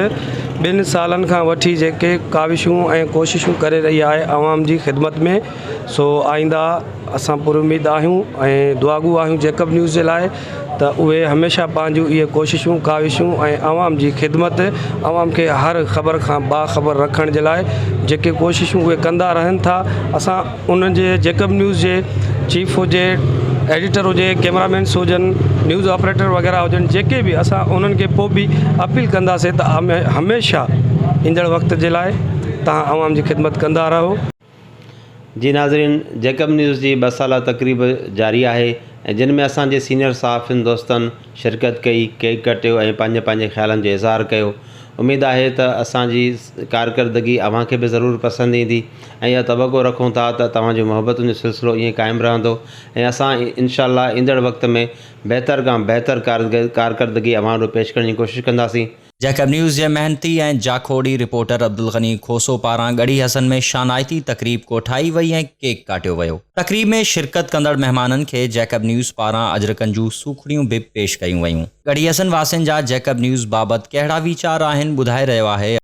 ٻن سالن کان وٺي جيڪي ڪاوشون ۽ ڪوششون ڪري رهي آهي عوام جي خدمت ۾ سو آئنده اسان پر اميد آهيون ۽ دعاگو آهيون جيڪب نيوز جي لاء ته اهي هميشه پنهنجون اهي ڪوششون، ڪاوشون ۽ عوام جي خدمت، عوام کي هر خبر کان باخبر رکڻ جي لاء جيڪي ڪوششون اهي ڪندا رهن ٿا اسان انهن جي جيڪب نيوز جي چيف هجي، ايڊيٽر هجي، ڪئميرا مينس هجن، نيوز آپريٽر وغيره هجن جيڪي به اسان انهن کي پوء به اپيل ڪنداسين ته هميشه ايندڙ وقت جي لاء توهان عوام جي خدمت ڪندا رهو. جي ناظرين جيڪب نيوز جي ٻه سالا تقريب جاري آهي ۽ جن ۾ اسان جي سينئر صحافين دوستن شرڪت ڪئي ڪيڪ ڪٽيو ۽ پنهنجي پنهنجي خيالن جو اظهار ڪيو اميد آهي ته اسان جي ڪارڪردگي اوهان کي به ضرور پسند ايندي ۽ اها توقع رکون ٿا ته توهان جون محبتن جو سلسلو ائين قائم رهندو ۽ اسان انشاء الله ايندڙ وقت ۾ بهتر کان بهتر ڪارڪردگي اوهان آڏو پيش ڪرڻ جي ڪوشش ڪنداسين. جيڪب نيوز جي محنتي ۽ جاکوڙي رپورٽر عبدالغني کوسو پاران ڳڙهي حسن ۾ شانائتي تقريب ڪوٺائي وئي ۽ ڪيڪ ڪاٽيو ويو. تقريب ۾ شرڪت ڪندڙ مهمانن کي جيڪب نيوز پاران اجرڪن جون سوکڙيون به پيش ڪيون ويون. ڳڙهي حسن واسين جا جيڪب نيوز بابت ڪهڙا ويچار آهن ٻڌائي رهيو آهي.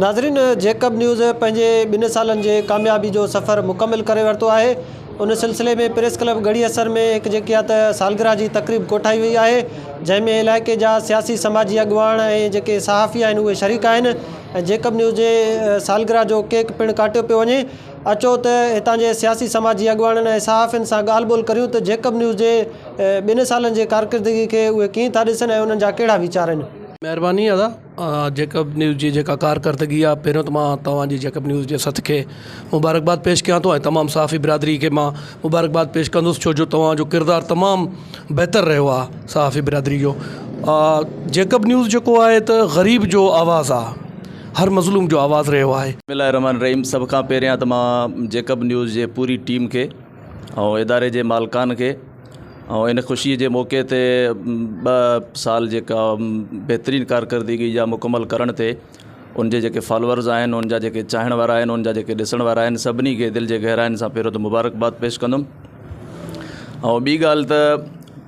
ناظرين جيڪب نيوز پنهنجي ٻن سالن جي ڪاميابي جو سفر مڪمل ڪري ورتو آهي ان سلسلي ۾ پريس ڪلب ڳڙهي حسن ۾ هڪ جيڪي آ ته سالگرهه جي تقريب ڪوٺائي وئي آهي جنهن ۾ علائقي جا سياسي سماجي اڳواڻ ۽ جيڪي صحافي آهن اهي شريڪ آهن ۽ جيڪب نيوز جي سالگرهه جو ڪيڪ پڻ ڪاٽيو پيو وڃي اچو ته هتان جي سياسي سماجي اڳواڻن ۽ صحافين سان ڳالهه ٻولهه ڪريون ته جيڪب نيوز جي ٻن سالن جي ڪارڪردگي کي اهي ڪيئن ٿا ڏسن ۽ انهن جا ڪهڙا ويچار آهن. مهرباني ادا. جيڪب نيوز جي جيڪا ڪارڪردگي آهي پهريون ته مان توهان جي جيڪب نيوز جي سٿ کي مبارڪباد پيش ڪيان ٿو ۽ تمام صحافي برادري کي مان مبارڪباد پيش ڪندس ڇو جو توهان جو ڪردار تمام بهتر رهيو آهي صحافي برادري جو جيڪب نيوز جيڪو آهي ته غريب جو آواز آهي هر مظلوم جو آواز رهيو آهي. بسم الله الرحمن الرحيم سڀ کان پهريان ته مان جيڪب نيوز جي پوري ٽيم کي ۽ اداري جي مالڪان کي ۽ ان خوشي جي موقعي تي ٻه سال جيڪا بهترين ڪارڪردگي جا مڪمل ڪرڻ تي ان جي جيڪي فالوورز آهن ان جا جيڪي چاهڻ وارا آهن ان جا جيڪي ڏسڻ وارا آهن سڀني کي دل جي گهراين سان پهريون ته مبارڪباد پيش ڪندم ۽ ٻي ڳالهه ته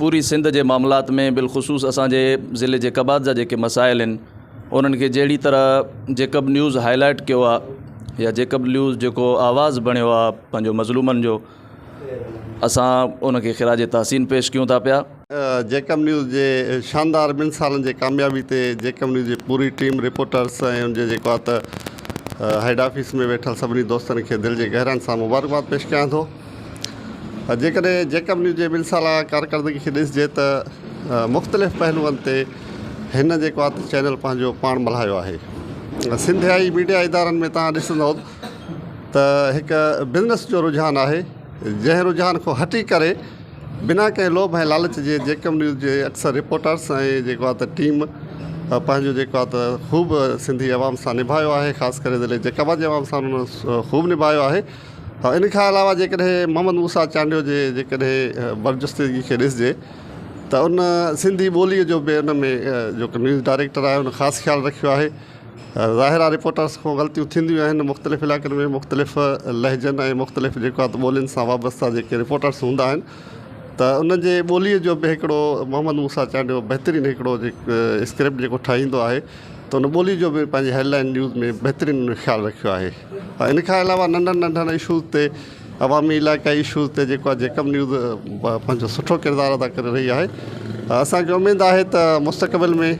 پوري سنڌ جي معاملات ۾ بالخصوص اسانجي ضلعي جيڪب آباد جا جيڪي مسائل آهن انهن کي جهڙي طرح جيڪب نيوز هاء لائيٽ ڪيو آهي يا جيڪب نيوز جيڪو آواز بڻيو آهي پنهنجو مظلومن جو اسان ان کي خراج تحسين پيش ڪيون ٿا پيا. جيڪب نيوز جي شاندار ٻن سالن جي ڪاميابي تي جيڪب نيوز جي پوري ٽيم رپورٽرس ۽ ان جي جيڪو آ ته هيڊ آفيس ۾ ويٺل سڀني دوستن کي دل جي گهراين سان مبارڪباد پيش ڪيان ٿو جيڪڏهن جيڪب نيوز جي ٻن سالا ڪارڪردگي کي ڏسجي ته مختلف پهلوئن تي هن جيڪو آ ته چينل پنهنجو پاڻ ملهايو آهي. سنڌيائي ميڊيا ادارن ۾ توهان ڏسندؤ ته هڪ بزنس جو رجحان آهي جنهن رجحان کان هٽي ڪري بنا ڪنهن لوڀ ۽ لالچ جي جيڪب نيوز جي اڪثر رپورٽرس ۽ جيڪو آهي ته ٽيم پنهنجو جيڪو آهي ته خوب سنڌي عوام سان نڀايو آهي خاص ڪري ضلعي جيڪب آباد جي عوام سان انهن خوب نڀايو آهي ان کان علاوه جيڪڏهن محمد موسيٰ چانڊيو جي جيڪڏهن برجستگي کي ڏسجي ته ان سنڌي ٻوليء جو به ان ۾ جيڪو نيوز ڊائريڪٽر آهي ان خاص خيال رکيو آهي ظاهر آهي رپورٽرس کان غلطيون ٿينديون آهن مختلف علائقن ۾ مختلف لهجن ۽ مختلف جيڪو آهي ٻولين سان وابسته جيڪي رپورٽرس هوندا آهن ته انهن جي ٻوليء جو به هڪڙو محمد موسيٰ چانڊيو بهترين هڪڙو اسڪرپٽ جيڪو ٺاهيندو آهي ته ان ٻولي جو به پنهنجي هيڊ لائن نيوز ۾ بهترين خيال رکيو آهي ان کان علاوه ننڍن ننڍن اشوز تي عوامي علائقائي اشوز تي جيڪو آهي جيڪب نيوز پنهنجو سٺو ڪردار ادا ڪري رهي آهي اسان کي اميد آهي ته مستقبل ۾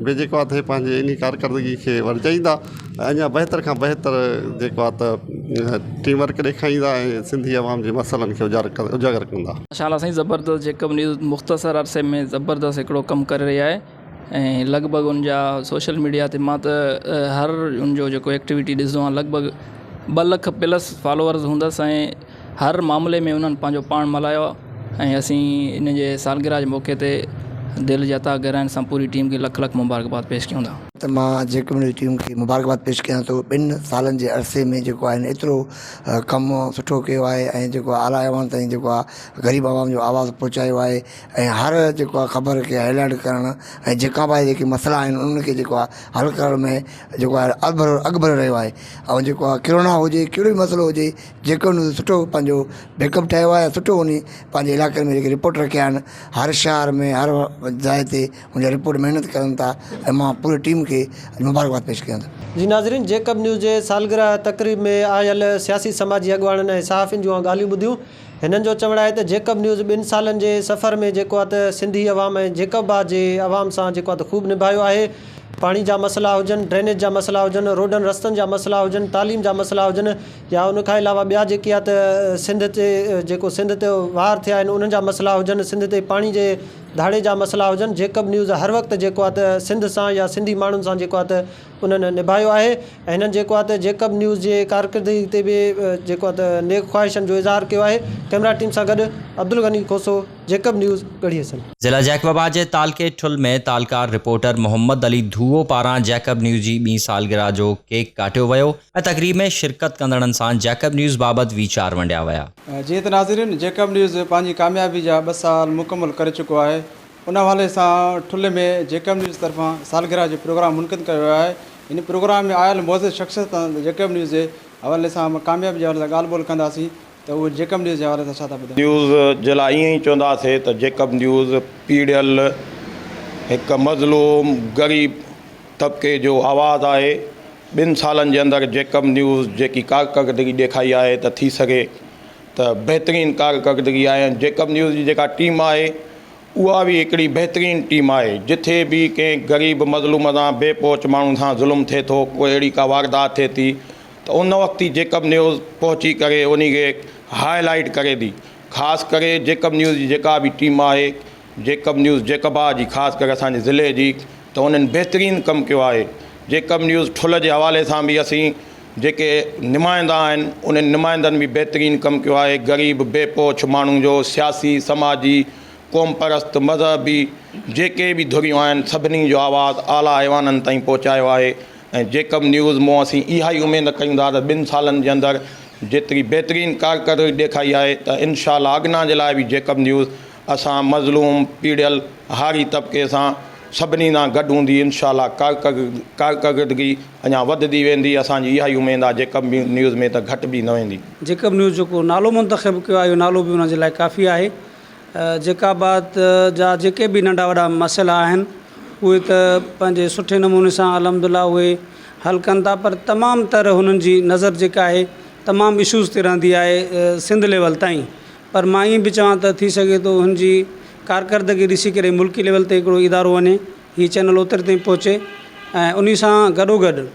به جيڪو آهي ته پنهنجي انهي ڪارڪردگي کي ورجائيندا ۽ اڃا بهتر کان بهتر جيڪو آهي ته ٽيم ورڪ ڏيکاريندا ۽ سنڌي عوام جي مسئلن کي اجاگر ڪندا. ماشاء الله سائين زبردست جيڪب نيوز مختصر عرصي ۾ زبردست هڪڙو ڪم ڪري رهي آهي ۽ لڳ ڀڳ ان جا سوشل ميڊيا تي مان ته هر ان جو جيڪو ايڪٽيوٽي ڏسندو آهيان لڳ ڀڳ ٻه لک پلس فالوورز هوندس ۽ هر معاملي ۾ انهن پنهنجو پاڻ ملهايو آهي ۽ اسين ان جي سالگرهه جي موقعي تي دل جي اٿاهه گهراين سان پوري ٽيم کي لک لک مبارڪباد پيش ڪيون ٿا. ته مان جيڪب نيوز ٽيم کي مبارڪباد پيش ڪيان ٿو ٻن سالن جي عرصي ۾ جيڪو آهي ايترو ڪم سٺو ڪيو آهي ۽ جيڪو اعليٰ ايوان تائين جيڪو آهي غريب عوام جو آواز پهچايو آهي ۽ هر جيڪو آهي خبر کي هائي لائيٽ ڪرڻ ۽ جيڪا به جيڪي مسئلا آهن انهن کي جيڪو آهي حل ڪرڻ ۾ جيڪو آهي اڳڀرو اڳڀرو رهيو آهي ۽ جيڪو آهي ڪرونا هجي ڪهڙو به مسئلو هجي جيڪو ان سٺو پنهنجو بيڪ اپ ٺاهيو آهي سٺو انهي پنهنجي علائقن ۾ جيڪي رپورٽ رکيا آهن هر شهر ۾ هر جاء تي ان جا رپورٽ محنت ڪرن ٿا ۽ مان پوري ٽيم کي اڄ مبارڪباد پيش ڪيان ٿو. جي ناظرين جيڪب نيوز جي سالگرهه تقريب ۾ آيل سياسي سماجي اڳواڻن ۽ صحافين جون ڳالهيون ٻڌيون هنن جو چوڻ آهي ته جيڪب نيوز ٻن سالن جي سفر ۾ جيڪو آهي ته سنڌي عوام ۽ جيڪب آباد جي عوام سان جيڪو آهي ته خوب نڀايو آهي پاڻي جا مسئلا هجن ڊرينيج جا مسئلا هجن روڊن رستن جا مسئلا هجن تعليم جا مسئلا هجن يا ان کان علاوه ٻيا جيڪي آهي ته سنڌ تي جيڪو سنڌ تي وار ٿيا آهن انهن جا مسئلا هجن سنڌ تي پاڻي جي ڌاڙي جا مسئلا هجن جيڪب نيوز هر وقت جيڪو آهي ته سنڌ سان يا سنڌي ماڻهن سان جيڪو آهي ته انهن نڀايو آهي ۽ هنن جيڪو آهي ته جيڪب نيوز جي ڪارڪردگي تي به جيڪو آهي ته نيڪ خواهشن جو اظهار ڪيو آهي ڪئميرا ٽيم سان گڏ عبدالغني کوسو جيڪب نيوز ڳڙهي حسن. ضلع جيڪب آباد جي تعلقي ٺل ۾ تعلقه رپورٽر محمد علي ڌوئو پاران جيڪب نيوز جي ٻي سالگرهه جو ڪيڪ ڪاٽيو ويو ۽ تقريب ۾ شرڪت ڪندڙن سان جيڪب نيوز بابت ويچار ونڊيا ويا. جيئن ته ناظرين جيڪب نيوز پنهنجي ڪاميابي جا ٻه سال مڪمل ڪري چڪو آهي ان حوالي سان ٺلهه ۾ جيڪب نيوز طرفان سالگرهه جو پروگرام منعقد ڪيو ويو آهي ان پروگرام ۾ آيل معزز شخصيت سان جيڪب نيوز جي حوالي سان ڪاميابي جي حوالي سان ڳالهه ٻولهه ڪنداسين ته اهي جيڪب نيوز جي حوالي سان ڇا ٿا ٻڌائين. نيوز جي لاء ائين ئي چونداسين ته جيڪب نيوز پيڙهيل هڪ مظلوم غريب طبقي جو آواز آهي ٻن سالن جي اندر جيڪب نيوز جيڪي ڪارڪردگي ڏيکاري آهي ته ٿي سگهي ته بهترين ڪارڪردگي آهي ۽ جيڪب نيوز جي جيڪا ٽيم آهي اها به هڪڙي بهترين ٽيم آهي جٿي به ڪنهن غريب مظلوم سان بي پهچ ماڻهو سان ظلم ٿئي ٿو ڪو اهڙي ڪا واردات ٿئي ٿي ته ان وقت ئي جيڪب نيوز پهچي ڪري انهي کي هاء لائيٽ ڪري ٿي خاص ڪري جيڪب نيوز جي جيڪا به ٽيم آهي جيڪب نيوز جيڪب آباد جي خاص ڪري اسان جي ضلعي جي ته انهن بهترين ڪم ڪيو آهي جيڪب نيوز ٺل جي حوالي سان به اسين جيڪي نمائندا آهن انهن نمائندن به بهترين ڪم ڪيو آهي غريب بي پهچ ماڻهو جو سياسي سماجي قوم پرست مذهبي جيڪي به ڌريون آهن سڀني جو آواز اعليٰ ايوانن تائين پهچايو آهي ۽ جيڪب نيوز مون اسين اها ئي اميد ڪيون ٿا ته ٻن سالن جي اندر جيتري بهترين ڪارڪردگي ڏيکاري آهي ته انشاء الله اڳنا جي لاء به جيڪب نيوز اسان مظلوم پيڙهيل هاري طبقي سان سڀني سان گڏ هوندي انشاء الله ڪارڪردگي اڃا وڌندي ويندي اسان جي اها ئي اميد آهي جيڪب نيوز ۾ ته گهٽ به نه ويندي. جيڪب نيوز جيڪو نالو منتخب ڪيو آهي اهو نالو به ان جي لاء ڪافي آهي. جيڪب آباد جا جيڪي به ننڍا وڏا مسئلا آهن اهي ته پنهنجي سٺي نموني سان الحمد لله اهي حل ڪن ٿا پر تمام تر هنن جي نظر جيڪا آهي تمام اشوز تي رهندي آهي سنڌ ليول تائين پر مان ائين به چوان ته ٿي سگهي ٿو هن جي ڪارڪردگي ڏسي ڪري ملڪي ليول تي هڪڙو ادارو وڃي هي چينل اوتري تائين پهچي ۽ انهي سان گڏو گڏ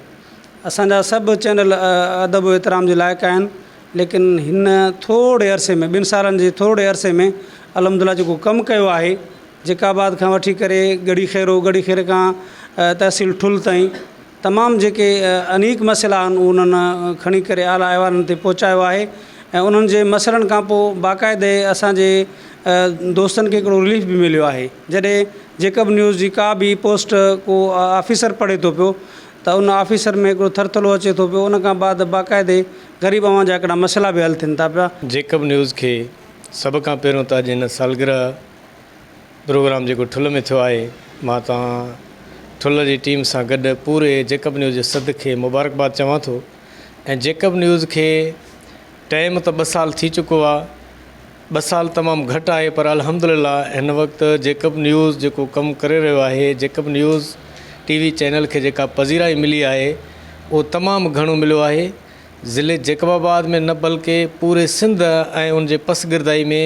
اسان جا سڀ چينل ادب و احترام جي لائق آهن ليڪن هن ٿورڙي عرصي ۾ ٻن سالن جي ٿورڙي عرصي ۾ الحمد لله جيڪو ڪم ڪيو آهي جيڪب آباد کان وٺي ڪري ڳڙهي خيرو ڳڙهي خيري کان تحصيل ٺل تائين تمام جيڪي انيڪ مسئلا آهن انهن کڻي ڪري اعليٰ ايوانن تي پهچايو آهي ۽ انهن جي مسئلن کان پوء باقاعدي اسان جي دوستن کي هڪڙو رليف به مليو آهي جڏهن جيڪب نيوز جي ڪا به پوسٽ ڪو آفيسر پڙهي ٿو پيو ته ان آفيسر ۾ هڪڙو ٿرٿلو اچي ٿو پيو ان کان بعد باقاعدي غريب عوام جا هڪڙا مسئلا به حل ٿين ٿا پيا. جيڪب نيوز کي سڀ کان پهريون ته اڄ هن سالگرهه پروگرام جيڪو ٺل ۾ ٿيو آهي مان توهان ٺل جي ٽيم سان گڏ پوري جيڪب نيوز جي صد کي مبارڪباد چوان ٿو ۽ جيڪب نيوز کي ٽائيم ته ٻه سال ٿي چڪو آهي ٻه سال تمام گهٽ آهي پر الحمدلله هن وقت جيڪب نيوز جيڪو ڪم ڪري رهيو آهي Jacob news T V channel کي جيڪا پذيرائي ملي آهي اهو تمام گهڻو مليو آهي ضلعي جيڪب آباد ۾ نه بلڪه پوري سنڌ ۽ ان جي پسگردائي ۾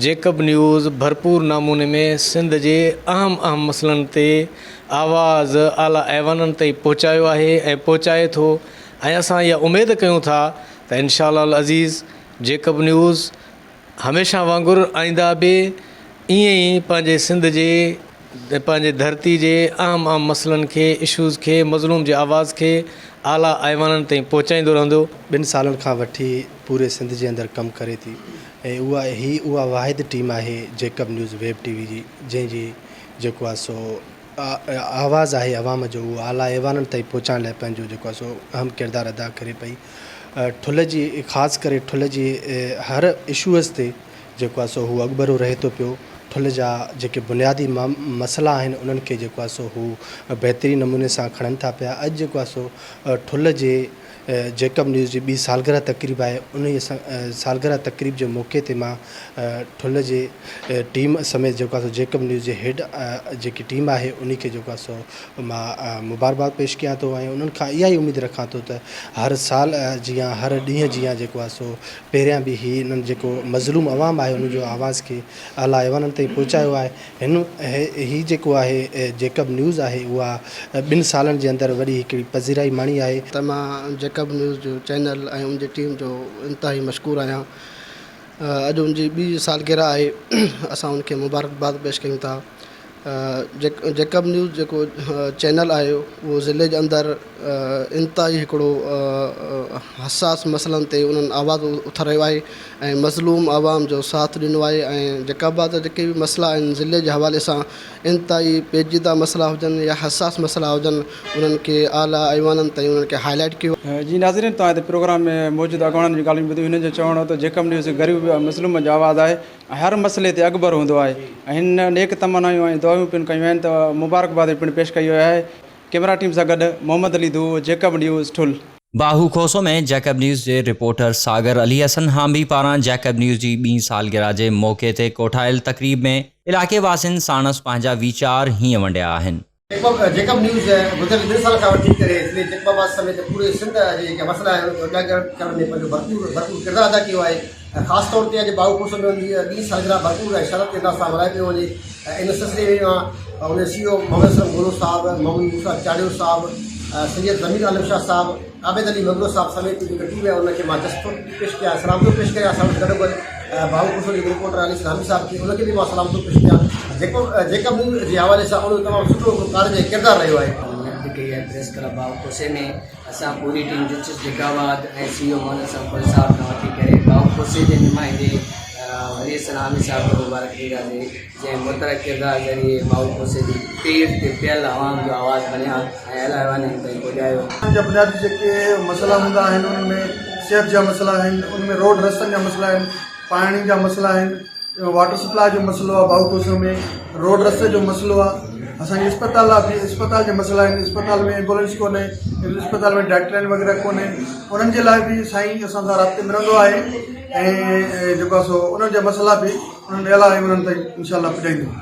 جيڪب نيوز ڀرپور نموني ۾ سنڌ جي اهم اهم مسئلن تي آواز اعليٰ ايوانن تائين پهچايو آهي ۽ پهچائي ٿو ۽ اسان اها اميد ڪيون ٿا ته انشاء الله العزيز جيڪب نيوز هميشه وانگر آئنده به ائين ئي پنهنجي سنڌ جي پنهنجي ڌرتي جي اهم اهم مسئلن کي اشوز کي مظلوم جي آواز کي اعليٰ ايوانن تائين پهچائيندو رهندو. ٻن سالن کان وٺي پوري سنڌ جي اندر ڪم ڪري ٿي ۽ اها هي اها واحد ٽيم آهي Jacob news web T V جي جنهن جي جيڪو آهي سو آواز آهي عوام جو اهو اعليٰ ايوانن تائين پهچائڻ لاء پنهنجو جيڪو آهي سو اهم ڪردار ادا ڪري پئي ٺلهه جي خاص ڪري ٺلهه جي هر اشوز تي جيڪو آهي سو هو اڳڀرو رهي ٿو پيو ٺلهه جا جيڪي بنيادي مسئلا آهن انهن کي جيڪو آهي سو هو بهترين نموني سان کڻن ٿا پيا اڄ جيڪو آهي سو ٺلهه جي جيڪب نيوز جي ٻي سالگرهه تقريب آهي انهيء سالگرهه تقريب جي موقعي تي مان ٺلهه جي ٽيم سميت جيڪو آهي سو جيڪب نيوز جي هيڊ جيڪي ٽيم آهي انهي کي جيڪو آهي سو مان مبارڪباد پيش ڪيان ٿو ۽ انهن کان اها ئي اميد رکان ٿو ته هر سال جيان هر ڏينهن جيان جيڪو آهي سو پهريان به هي انهن جيڪو مظلوم عوام آهي ان جو آواز کي اعليٰ ايوانن تائين پهچايو آهي هن هي جيڪو آهي جيڪب نيوز آهي اها ٻن سالن جي اندر وڏي هڪڙي پذيرائي ماڻي آهي. ته مان جيڪب نيوز جو چينل ۽ ان جي ٽيم جو انتهائي مشڪور آهيان اڄ ان جي ٻي سالگرهه آهي اسان ان کي مبارڪباد پيش ڪيون ٿا جيڪب نيوز جيڪو چينل آهي اهو ضلعي جي اندر انتهائي هڪڙو حساس مسئلن تي انهن آواز اٿاريو آهي ۽ مظلوم عوام جو ساٿ ڏنو آهي ۽ جيڪب آباد جا جيڪي به مسئلا آهن ضلعي جي حوالي سان انتهائي پيچيده مسئلا هجن يا حساس مسئلا هجن انهن کي اعليٰ ايوانن تائين انهن کي هائي لائيٽ ڪيو جي ناظرين توهان هتي پروگرام ۾ موجود اڳواڻن جون ڳالهيون ٻڌيون هنن جو چوڻ هو ته جيڪب نيوز غريب ۽ مظلوم جو آواز آهي ۽ هر مسئلي تي اڳڀرو هوندو آهي ۽ هن نيڪ تمنائون ۽ دعائون پڻ ڪيون آهن ته مبارڪباد پڻ پيش ڪئي وئي آهي ڪيمرا ٽيم سان گڏ Muhammad Ali Dho Jacob news Thul. Bahu Khoso ۾ Jacob news جي رپورٽر ساگر علي حسن هانبي پاران جيڪب نيوز جي ٻي سالگرهه جي موقعي تي ڪوٺايل تقريب ۾ علائقي واسين ساڻس پنهنجا ويچار هيئن ونڊيا آهن. جيڪب نيوز گذريل ٻن سالن کان وٺي ڪري ضلعي جيڪب آباد سميت پوري سنڌ جي جيڪي مسئلا آهن انهن کي اجاگر ڪرڻ ۾ پنهنجو ڀرپور ڀرپور ڪردار ادا ڪيو آهي ۽ خاص طور تي اڄ باهو کوسو ۾ ان جي ٻي سالگرهه ڀرپور ۽ شرف جي انداز سان ملهائي پيو وڃي ۽ ان سلسلي ۾ مان ان سي او محمد اسلم گولو صاحب، محمد موسيٰ چاڙهيو صاحب، سيد ضمير عالم شاهه صاحب، عابد علي مغلو صاحب سميت جيڪي ٽيم آهي ان کي مان جس ٿو پيش ڪيان سلام ٿو پيش ڪريان ساڻس گڏوگڏ باهو کوسو جيڪو رپورٽر علي سلامي صاحب کي ان کي به مان سلام ٿو پيش ڪيان جيڪو جيڪب نيوز جي حوالي سان ان جو تمام سٺو هڪڙو ڪارج ۽ ڪردار رهيو آهي. منعقد ڪئي آهي پريس ڪلب باهو کوسي ۾ اسان پوري ٽيم جسٽس جيڪب آباد ۽ سي او محمد اسلم پل صاحب کان وٺي ڪري باهو کوسي جي نمائندي ولي حسن حامي صاحب کي مبارڪ ڏينداسين جنهن متحرڪ ڪردار ذريعي باهو کوسي جي پيڙ تي پيل عوام جو آواز بڻيا ۽ اعليٰ ايوانن تائين پڄايو. جا بنيادي جيڪي مسئلا هوندا آهن انهن ۾ صحت جا مسئلا آهن ان ۾ روڊ رستن جا مسئلا آهن پاڻي جا مسئلا آهن واٽر سپلاء جو مسئلو آهي باهو کوسو ۾ روڊ رستي جو مسئلو آهي اسانجي اسپتال آهي اسپتال جا مسئلا آهن اسپتال ۾ ايمبولنس ڪونهي اسپتال ۾ ڊاڪٽر وغيره ڪونهي انهن جي لاء به سائين اسان سان رابطي ۾ رهندو آهي ۽ جيڪو آهي سو انهن جا مسئلا به انهن اعليٰ ايوانن تائين انشاء الله پڄائيندو.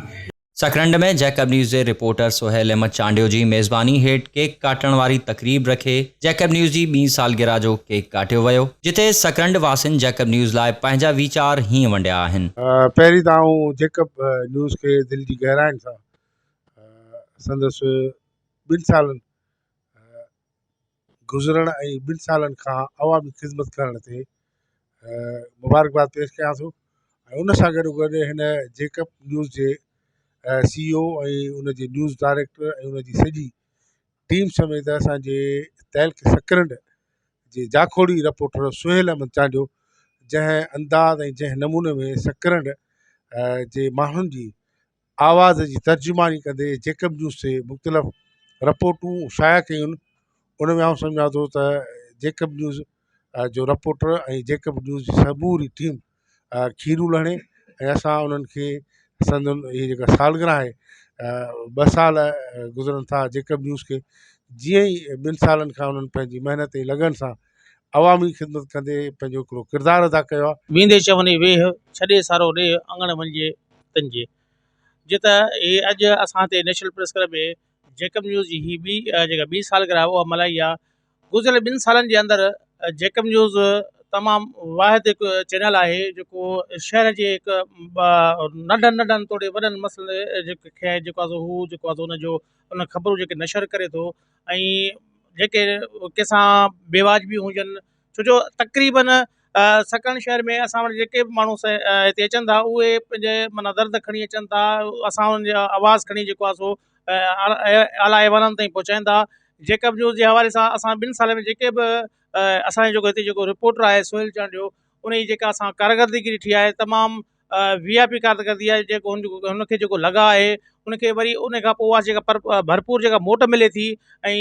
سڪرنڊ ۾ جيڪب نيوز جي رپورٽر سهيل احمد چانڊيو جي ميزباني هيٺ ڪيڪ ڪاٽڻ واري تقريب رکي جيڪب نيوز جي ٻي سالگرهه جو ڪيڪ ڪاٽيو ويو جتي سڪرنڊ واسين جيڪب نيوز لاء پنهنجا ويچار هيئن ونڊيا آهن. پهرين ته آئون جيڪب نيوز کي دل جي گهراين سان سندس ٻن سالن گذرڻ ۽ ٻن سالن کان عوامي خدمت ڪرڻ تي مبارڪباد پيش ڪيان ٿو ۽ ان سان گڏو گڏ هن جيڪب نيوز جي سي او ۽ ان جي نيوز ڊائريڪٽر ۽ ان جي سڄي ٽيم سميت اسان جي تعلقي سڪرنڊ جي جاکوڙي رپورٽر سهيل احمد چانڊيو جنهن انداز ۽ جنهن نموني ۾ سڪرنڊ جي ماڻهن جي آواز جي ترجماني ڪندي جيڪب نيوز تي مختلف رپورٽون شايع ڪيون ان ۾ آئون سمجهان ٿو ته جيڪب نيوز جو رپورٽر ۽ جيڪب نيوز جي سموري ٽيم کيرون لهڻي ۽ اسان انهن کي سندن هي جيڪا سالگرهه آهي ٻه سال گذرن ٿا جيڪب نيوز کي جيئن ئي ٻن سالن کان انهن پنهنجي محنت ۽ لگن سان عوامي خدمت ڪندي پنهنجو هڪڙو ڪردار ادا ڪيو آهي. ويندي چوني ويهه، ڇڏي سارو ڏيهه، اڱڻ وڃجي تن جي. جي ته هي اڄ اسان هتي national press club ۾ Jacob news جي هي ٻي جيڪا ٻي سالگرهه آهي اها ملهائي آهي. گذريل ٻن سالن جي اندر جيڪب نيوز تمام واحد هڪ چينل آهي جيڪو شهر جي هڪ ننڍن ننڍن توڙي وڏن مسئلن کي جيڪو آهي سو هو جيڪو آهي سو ان جو ان خبرون جيڪي نشر ڪري ٿو ۽ جيڪي ڪنهن سان بي واجبي هجن ڇو جو تقريبن سڪرنڊ شهر ۾ اسان وٽ جيڪي به ماڻهو هتي اچن ٿا اهي پنهنجي معنيٰ درد کڻي اچن ٿا اسان انهن جا آواز کڻي جيڪو آهي سو اعليٰ ايوانن تائين پهچائين ٿا جيڪب نيوز جي حوالي سان اسان ٻن سالن ۾ جيڪي به اسان جو جيڪو هتي جيڪو رپورٽر آهي سهيل چانڊيو ان جي جيڪا اسان ڪارڪردگي ڏٺي آهي تمام وي آء پي ڪارڪردگي آهي جيڪو هن کي جيڪو لڳاء آهي ان کي وري ان کان پوء اها جيڪا ڀرپور جيڪا موٽ ملي ٿي ۽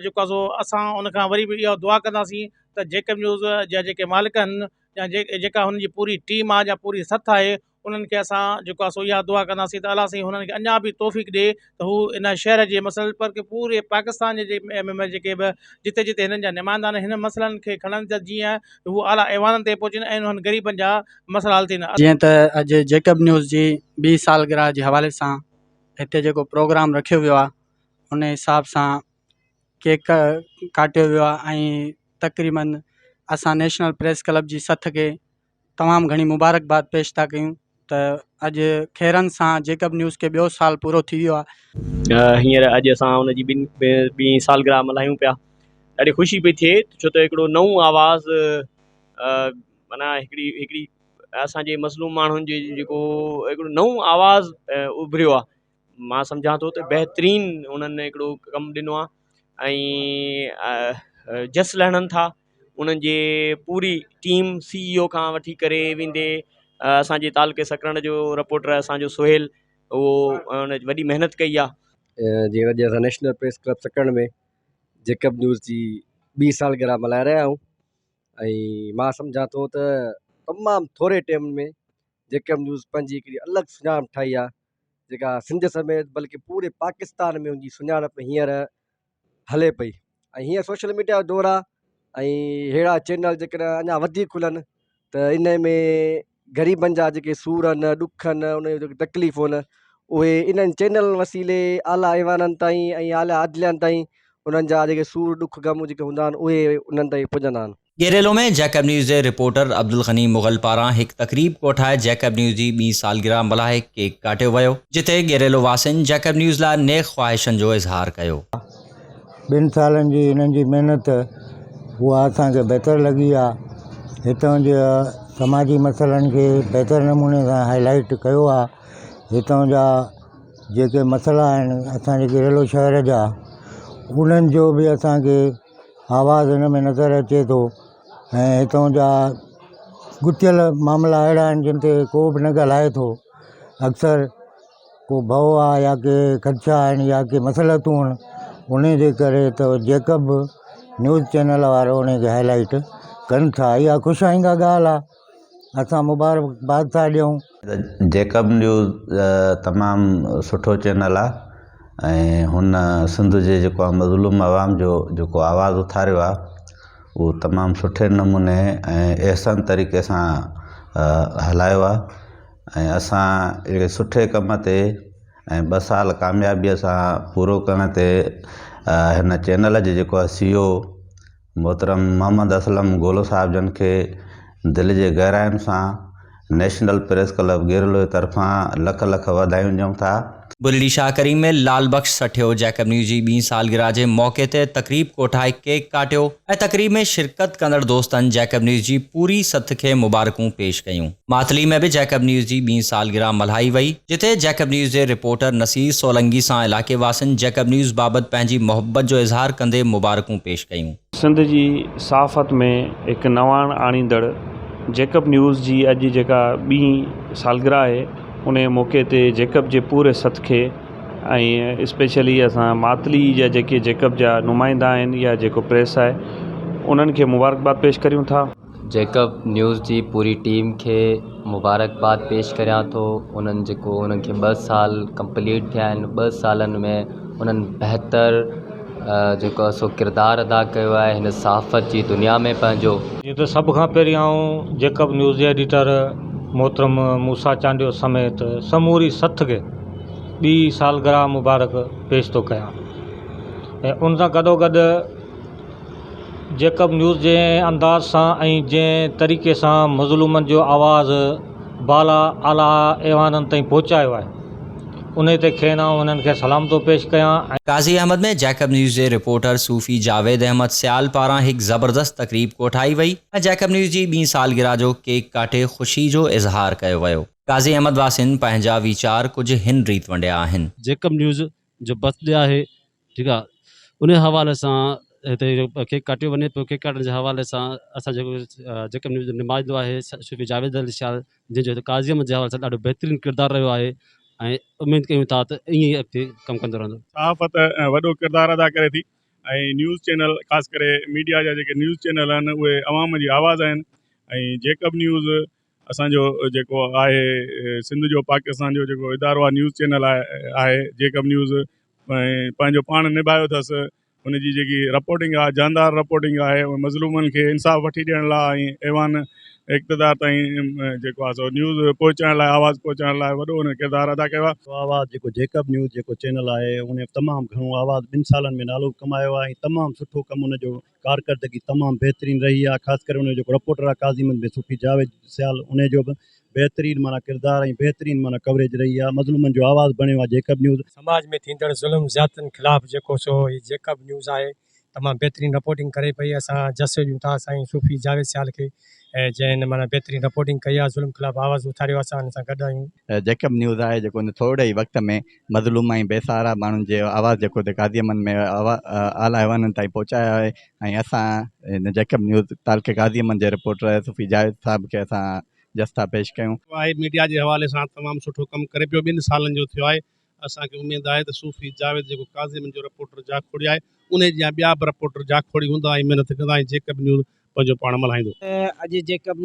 جيڪو آهي سو اسان ان کان وري به اها دعا ڪنداسين ته جيڪب نيوز جا جيڪي مالڪ آهن يا جيڪا هن جي پوري ٽيم آهي يا پوري سٿ آهي انهن کي اسان جيڪو آهي سو اها دعا ڪنداسين ته الله سائين هنن کي اڃا به توفيق ڏي ته هو ان شهر جي مسئلن پر پوري پاڪستان جي ۾ جيڪي به جتي جتي هنن جا نمائندا آهن هن مسئلن کي کڻن ته جيئن هو اعليٰ ايوانن تي پهچن ۽ انهن غريبن جا مسئلا حل ٿين. جيئن ته اڄ جيڪب نيوز جي ٻي سالگرهه جي حوالي سان هتي جيڪو پروگرام رکيو ويو آهي ان حساب سان ڪيڪ ڪاٽيو ويو آهي ۽ تقريبن اسان نيشنل پريس ڪلب جي سٿ کي تمام گهڻي مبارڪباد پيش ٿا ڪيون ته اڄ خيرن سان جيڪب نيوز کي ٻيو سال پورو ٿي ويو آهي. هينئر اڄ اسان ان جي ٻن ٻي سالگرهه ملهايون پيا ڏاڍي خوشي پئي ٿئي ڇو ته هڪڙو نئون آواز معنيٰ هڪڙي هڪڙي اسان جي مظلوم ماڻهن جي جيڪو هڪڙو نئون آواز اڀريو آهي مان سمجهان ٿو ته بهترين انهن هڪڙو ڪم ڏنو آهي ۽ جس لهڻن ٿا انهن جي پوري ٽيم سي اي او کان وٺي ڪري ويندي اسانجي تعلقي سڪرنڊ جو رپورٽر اسانجو سهيل اهو ان وڏي محنت ڪئي آهي. جيئن اڄ اسان national press club Sakrand ۾ Jacob news جي ٻي سالگرهه ملهائي رهيا آهيون ۽ مان سمجهان ٿو ته تمام ٿوري ٽيم ۾ جيڪب نيوز پنهنجي هڪڙي الڳ سڃاڻپ ٺاهي آهي جيڪا سنڌ سميت بلڪه پوري پاڪستان ۾ ان جي سڃاڻپ هينئر هلي پئي ۽ هينئر سوشل ميڊيا جو دور آهي ۽ اهڙا چينل جيڪڏهن اڃا وڌيڪ کلن ته ان ۾ غريبن جا جيڪي سور آهن ڏک آهن ان جون جيڪي تڪليفون آهن اهي انهن چينلن وسيلي اعليٰ ايوانن تائين ۽ اعليٰ عدلين تائين انهن جا جيڪي سور ڏک غم جيڪي هوندا آهن اهي انهن تائين پڄندا آهن. ڳيريلو ۾ جيڪب نيوز جي رپورٽر عبدالغني مغل پاران هڪ تقريب ڪوٺائي جيڪب نيوز جي ٻي سالگرهه ملهائي ڪيڪ ڪاٽيو ويو، جتي ڳيريلو واسين جيڪب نيوز لاء نيڪ خواهشن جو اظهار ڪيو. ٻن سالن جي هنن جي محنت اها اسان کي بهتر لڳي آ هتان جي سماجي مسئلن کي بهتر نموني سان هائي لائيٽ ڪيو آ هتان جا جيڪي مسئلا آهن اسان جي ڳيريلو شهر جا انهن جو به اسان کي آواز هن ۾ نظر اچي ٿو ۽ هتان جا ڳتيل معاملا اهڙا آهن جن تي ڪو به نه ڳالهائي ٿو اڪثر ڪو ڀؤ آهي يا ڪي خدشا آهن يا ڪي مصلحتون آهن ان جي ڪري ته جيڪب به نيوز چينل وارو ان کي هاءِ لائيٽ ڪن ٿا اها خوش آئنده ڳالهه آهي اسان مبارڪباد ٿا ڏيون. جيڪب نيوز تمام سٺو چينل آ ۽ هن سنڌ جي جيڪو آ مظلوم عوام جو جيڪو آواز اٿاريو آ اهو تمام سٺي نموني ۽ احسن طريقي سان هلايو آ ۽ اسان اهڙي سٺي ڪم تي ۽ ٻه سال ڪاميابيء سان پورو ڪرڻ تي هن چينل جي جيڪو آ سي او محترم محمد اسلم گولو صاحب جن کي دل جي گهراين سان نيشنل پريس ڪلب ڳيرلو جي طرفان لک لک واڌايون ڏيون ٿا. بلڙي شاهه ڪريم ۾ لال بخش سٺيو جيڪب نيوز جي ٻي سالگرهه جي موقعي تي تقريب ڪوٺائي ڪيڪ ڪاٽيو ۽ تقريب ۾ شرڪت ڪندڙ دوستن جيڪب نيوز جي پوري سٿ کي مبارڪون پيش ڪيون. ماتلي ۾ به جيڪب نيوز جي ٻي سالگرهه ملهائي وئي جتي جيڪب نيوز جي رپورٽر نصير سولنگي سان علائقي واسين جيڪب نيوز بابت پنهنجي محبت جو اظهار ڪندي مبارڪون پيش ڪيون. سنڌ جي صحافت ۾ هڪ نواڻ آڻيندڙ جيڪب نيوز جي اڄ جيڪا ٻي سالگرهه آهي انهيء موقعي تي جيڪب جي پوري سٿ کي ۽ اسپيشلي اسان ماتلي جا جيڪي جيڪب جا نمائندا آهن يا جيڪو پريس آهي انهن کي مبارڪباد پيش ڪريون ٿا. جيڪب نيوز جي پوري ٽيم کي مبارڪباد پيش ڪريان ٿو انهن جيڪو انهن کي ٻه سال ڪمپليٽ ٿيا آهن ٻه سالن ۾ انهن بهتر جيڪو آهي سو ڪردار ادا ڪيو آهي هن صحافت جي دنيا ۾ پنهنجو. جيئن ته سڀ کان پهرين آئون جيڪب نيوز جي ايڊيٽر محترم موسيٰ چانڊيو سميت سموري سٿ کي ٻي سالگرهه مبارڪ پيش ٿو ڪيان ۽ ان سان گڏو گڏ جيڪب نيوز جنهن انداز سان ۽ جنهن طريقي سان مظلومن جو آواز بالا اعليٰ ايوانن تائين پهچايو آهي انهي تي کين آئون انهن کي سلام ٿو پيش ڪيان ۽. قاضي احمد ۾ جيڪب نيوز جي رپورٽر صوفي جاويد احمد سيال پاران هڪ زبردست تقريب ڪوٺائي وئي ۽ جيڪب نيوز جي ٻي سالگرهه جو ڪيڪ ڪاٽي خوشي جو اظهار ڪيو ويو. قاضي احمد واسين پنهنجا ويچار ڪجهه هن ريت ونڊيا آهن. جيڪب نيوز جو برٿ ڊي آهي ٺيڪ آ انهي حوالي سان هتي ڪيڪ ڪاٽيو وڃي پيو ڪيڪ ڪاٽڻ جي حوالي سان اسان جيڪو جيڪب نيوز جو نمائندو آهي صوفي جاويد علي شاهه جنهن جو هتي قاضي احمد جي حوالي سان ڏاڍو بهترين ڪردار رهيو آهي ۽ اميد ڪيون ٿا ته ائين ئي اڳتي ڪم ڪندو رهندو. صحافت وڏو ڪردار ادا ڪري ٿي ۽ نيوز چينل خاص ڪري ميڊيا جا جيڪي نيوز چينل آهن اهي عوام جي آواز آهن ۽ جيڪب نيوز اسان جو جيڪو آهي سنڌ جو پاڪستان جو جيڪو ادارو آهي نيوز چينل آهي جيڪب نيوز پنهنجو پاڻ نڀايو اٿس ان جي جيڪي رپورٽنگ آهي جاندار رپورٽنگ آهي مظلومن کي انصاف وٺي ڏيڻ لاء ۽ ايوان اقتدار تائين جيڪو آهي سو نيوز پهچائڻ لاء آواز پهچائڻ لاء وڏو ان ڪردار ادا ڪيو آهي. آواز جيڪو جيڪب نيوز جيڪو چينل آهي ان تمام گهڻو آواز ٻن سالن ۾ نالو به ڪمايو آهي ۽ تمام سٺو ڪم ان جو ڪارڪردگي تمام بهترين رهي آهي خاص ڪري ان جو جيڪو رپورٽر آهي قاضي احمد ۾ صوفي جاويد سيال ان جو به بهترين معنيٰ ڪردار ۽ بهترين معنيٰ ڪوريج رهي آهي مظلومن جو آواز بڻيو آهي جيڪب نيوز. سماج ۾ ٿيندڙ ظلم زيادتين خلاف جيڪو سو هي جيڪب نيوز آهي تمام بهترين رپورٽنگ ڪري پئي اسان جس ڏيون ٿا سائين صوفي جاويد سيال کي جنهن معنيٰ بهترين رپورٽنگ ڪئي آهي ظلم خلاف آواز اٿاريو آهي اسان ان سان گڏ آهيون. جيڪب نيوز آهي جيڪو ان ٿورڙي ئي وقت ۾ مظلوم ۽ بي سهارا ماڻهن جي آواز جيڪو هتي قاضي احمد ۾ اعليٰ ايوانن تائين پهچايو آهي ۽ اسان هن جيڪب نيوز تعلقي قاضي احمد جي رپورٽر صوفي جاويد صاحب کي اسان جس ٿا پيش ڪيون. آهي ميڊيا جي حوالي سان تمام سٺو ڪم ڪري پيو ٻن سالن جو ٿيو آهي اسان کي اميد آهي ته صوفي جاويد جيڪو قاضي احمد جو رپورٽر جاکوڙي آهي انهي جيان ٻيا به رپورٽر جاکوڙي هوندا ۽ محنت ڪندا ۽ جيڪب نيوز پنهنجو پاڻ ملهائيندو. اڄ جيڪب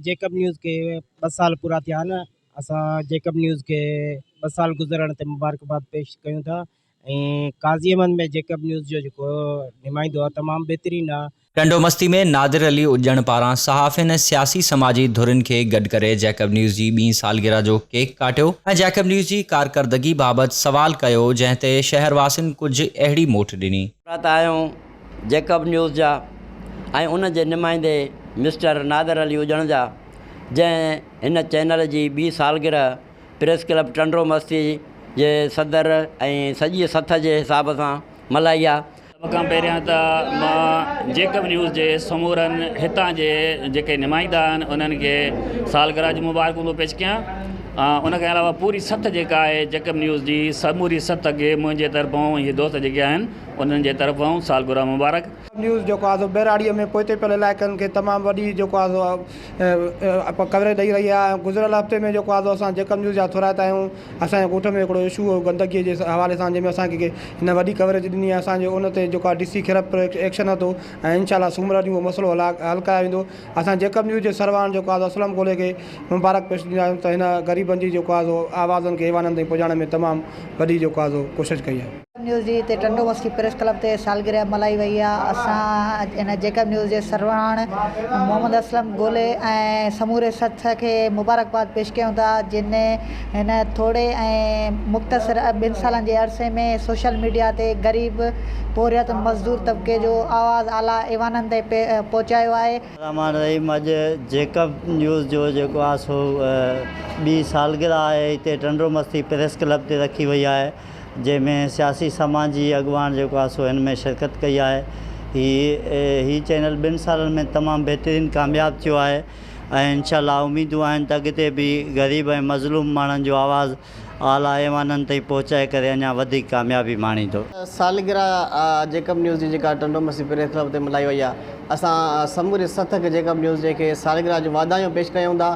جيڪب نيوز کي ٻه سال پورا ٿيا آهن اسان جيڪب نيوز کي ٻه سال گذرڻ تي مبارڪباد پيش ڪيون ٿا ۽ قاضي احمد ۾ جيڪب نيوز جو جيڪو نمائندو آهي تمام بهترين آهي. ٽنڊو مستي ۾ نادر علي اڄڻ پاران صحافين ۽ سياسي سماجي ڌرين کي گڏ ڪري جيڪب نيوز جي ٻي سالگرهه جو ڪيڪ ڪاٽيو ۽ جيڪب نيوز جي ڪارڪردگي بابت سوال ڪيو جنهن تي شهر واسين ڪجهه اهڙي موٽ ڏني. ٿا آهيون جيڪب نيوز جا ۽ ان جي نمائندي مسٽر نادر علي اڄڻ جا جنهن هن چينل جي ٻي سالگرهه پريس ڪلب ٽنڊو مستي جي صدر ۽ سڄي سٿ جي حساب سان ملهائي آ. سڀ کان پهريان ته مان جيڪب نيوز جي سمورن هتان جي جيڪي نمائندا آهن انهن کي سالگرهه جون مبارڪون ٿو پيش ڪيان ان کان علاوه پوري سٿ جيڪا آهي جيڪب نيوز جي سموري سٿ کي منهنجي طرفون اهي دوست جيڪي آهن انهن جي طرفون سالگرهه مبارڪ. نيوز جيڪو آهي سو ٻهراڙيء ۾ پوئتي پيل علائقن کي تمام وڏي جيڪو آهي سو ڪوريج ڏئي رهي آهي ۽ گذريل هفتي ۾ جيڪو آهي سو اسان جيڪب نيوز جا ٿورائتا آهيون اسان جي ڳوٺ ۾ هڪڙو اشو هو گندگي جي حوالي سان جنهن ۾ اسان کي هن وڏي ڪوريج ڏني آهي اسان جو ان تي جيڪو آهي ڊي سي خيرپور ايڪشن ورتو ۽ انشاء الله سومر ڏينهن اهو مسئلو حل ڪرايو ويندو اسان جيڪب نيوز جي سرواڻ جيڪو آهي سو اسلم ڪولهي کي مبارڪ پيش ڏيندا آهيون ته هن غريبن جي جيڪو آهي سو آوازن کي ايوانن تائين پڄائڻ ۾ تمام وڏي جيڪو آهي سو ڪوشش ڪئي آهي. نيوز جي هتي ٽنڊو مستي پريس ڪلب تي سالگرهه ملهائي وئي آهي اسان هن جيڪب نيوز جي سرواڻ محمد اسلم گولي ۽ سموري سٿ کي مبارڪباد پيش ڪيون ٿا جن هن ٿوري ۽ مختصر ٻن سالن جي عرصي ۾ سوشل ميڊيا تي غريب پورهيت مزدور طبقي جو آواز اعليٰ ايوانن تائين پهچايو آهي. الرحمان الرحيم اڄ جيڪب نيوز جو جيڪو آهي سو ٻي سالگرهه آهي هتي ٽنڊو مستي پريس ڪلب تي رکي وئي آهي جنهن ۾ سياسي سماجي اڳواڻ جيڪو آهي سو هن ۾ شرڪت ڪئي آهي هي هي چينل ٻن سالن ۾ تمام بهترين ڪامياب ٿيو آهي ۽ انشاء الله اميدون آهن ته اڳتي به غريب ۽ مظلوم ماڻهن جو آواز اعليٰ ايوانن تائين پهچائي ڪري اڃا وڌيڪ ڪاميابي ماڻيندو. سالگرهه جيڪب نيوز جي جيڪا ٽنڊو مسيح پريس ڪلب تي ملهائي وئي آهي اسان سموري سٿ کي جيڪب نيوز جي کي سالگرهه جون واڌايون پيش ڪيون ٿا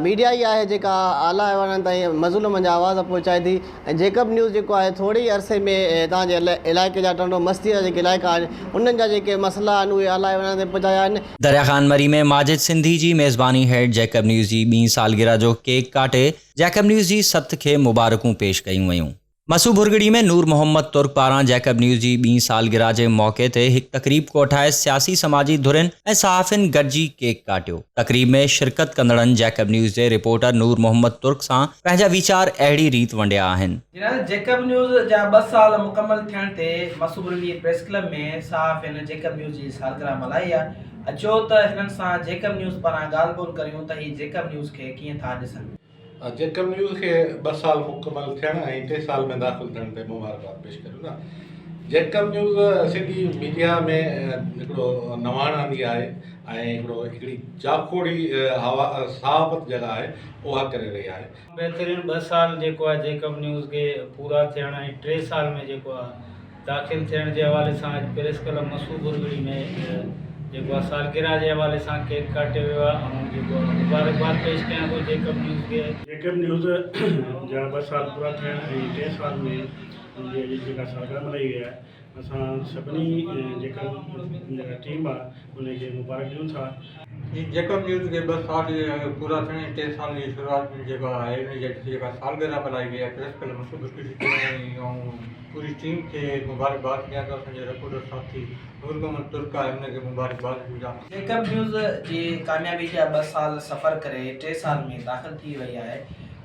ميڊيا ئي آهي جيڪا اعليٰ ايوانن تائين مظلومن جا آواز پهچائي ٿي ۽ جيڪب نيوز جيڪو آهي ٿوري ئي عرصي ۾ هتان جي علائقي جا ٽنڊو مستي جا جيڪي علائقا آهن انهن جا جيڪي مسئلا آهن اهي اعليٰ ايوانن تائين پهچايا آهن. دريا خان مري ۾ ماجد سنڌي جي ميزباني هيٺ جيڪب نيوز جي ٻي سالگرهه جو ڪيڪ ڪاٽي جيڪب نيوز جي سٿ کي مبارڪون پيش ڪيون ويون. مسو ڀرڳڙي ۾ نور محمد ترڪ پاران جيڪب نيوز جي ٻي سالگرهه جي موقعي تي هڪ تقريب ڪوٺائي سياسي سماجي ڌرين ۽ صحافين گڏجي ڪيڪ ڪاٽيو. تقريب ۾ شرڪت ڪندڙن جيڪب نيوز جي رپورٽر نور محمد ترڪ سان پنهنجا ويچار اهڙي ريت ونڊيا آهن. جناب جيڪب نيوز جا ٻه سال مڪمل ٿيڻ تي مسو ڀرڳڙي پريس ڪلب ۾ صحافين جيڪب نيوز جي سالگرهه ملهائي آهي. اچو ته هنن سان جيڪب نيوز پاران ڳالهه ٻولهه ڪريون ته هي جيڪب نيوز کي ڪيئن ٿا ڏسن. جيڪب نيوز کي ٻه سال مڪمل ٿيڻ ۽ ٽي سال ۾ داخل ٿيڻ تي مبارڪباد پيش ڪريون ٿا. جيڪب نيوز سنڌي ميڊيا ۾ هڪڙو نواڻ آندي آهي ۽ هڪڙو هڪڙي جاکوڙي صحافت جيڪا آهي اها ڪري رهي آهي. بهترين ٻه سال جيڪو آهي جيڪب نيوز کي پورا ٿيڻ ۽ ٽي سال ۾ جيڪو آهي داخل ٿيڻ جي حوالي سان اڄ پريس ڪلب مسعود ڀرڳڙي ۾ جيڪو آهي سالگرهه جي حوالي سان ڪيڪ ڪاٽيو ويو آهي آئون جيڪو آهي مبارڪباد پيش ڪيان ٿو جيڪب نيوز کي. جيڪب نيوز جا ٻه سال پورا ٿيڻ ۽ ٽئين سال ۾ ان جي اڄ جيڪا سالگرهه ملهائي وئي آهي اسان سڀني جيڪب جيڪا ٽيم آهي ان کي مبارڪ ڏيون ٿا. جيڪب نيوز کي ٻه سال پورا ٿيڻ ۽ ٽئين سال جي شروعات ۾ جيڪا آهي ان جي جيڪا سالگرهه ملهائي وئي آهي پريس ڪلب مسعود ڀرڳڙي تي ۽ آئون پوري ٽيم کي مبارڪباد ڏيان ٿو اسان جي رپورٽر ساٿي نور محمد ترڪ آهي ان کي مبارڪباد ڏيون ٿا. جيڪب نيوز جي ڪاميابي جا ٻه سال سفر ڪري ٽي سال ۾ داخل ٿي وئي آهي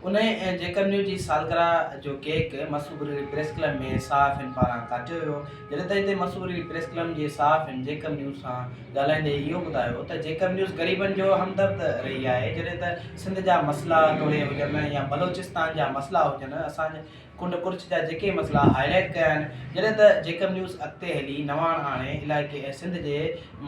انهي جيڪب نيوز جي سالگرهه جو cake Masood Bhurgri press club ۾ صحافين پاران ڪاٽيو ويو جڏهن ته هتي مسعود ڀرڳڙي پريس ڪلب جي صحافين جيڪب نيوز سان ڳالهائيندي اهو ٻڌايو ته جيڪب نيوز غريبن جو همدرد رهي آهي جڏهن ته سنڌ جا مسئلا توڙي هجن يا بلوچستان جا مسئلا هجن اسان ڪنڊ ڪڙڇ جا جيڪي مسئلا هائي لائيٽ ڪيا آهن جڏهن ته جيڪب نيوز اڳتي هلي نواڻ آڻي علائقي ۽ سنڌ جي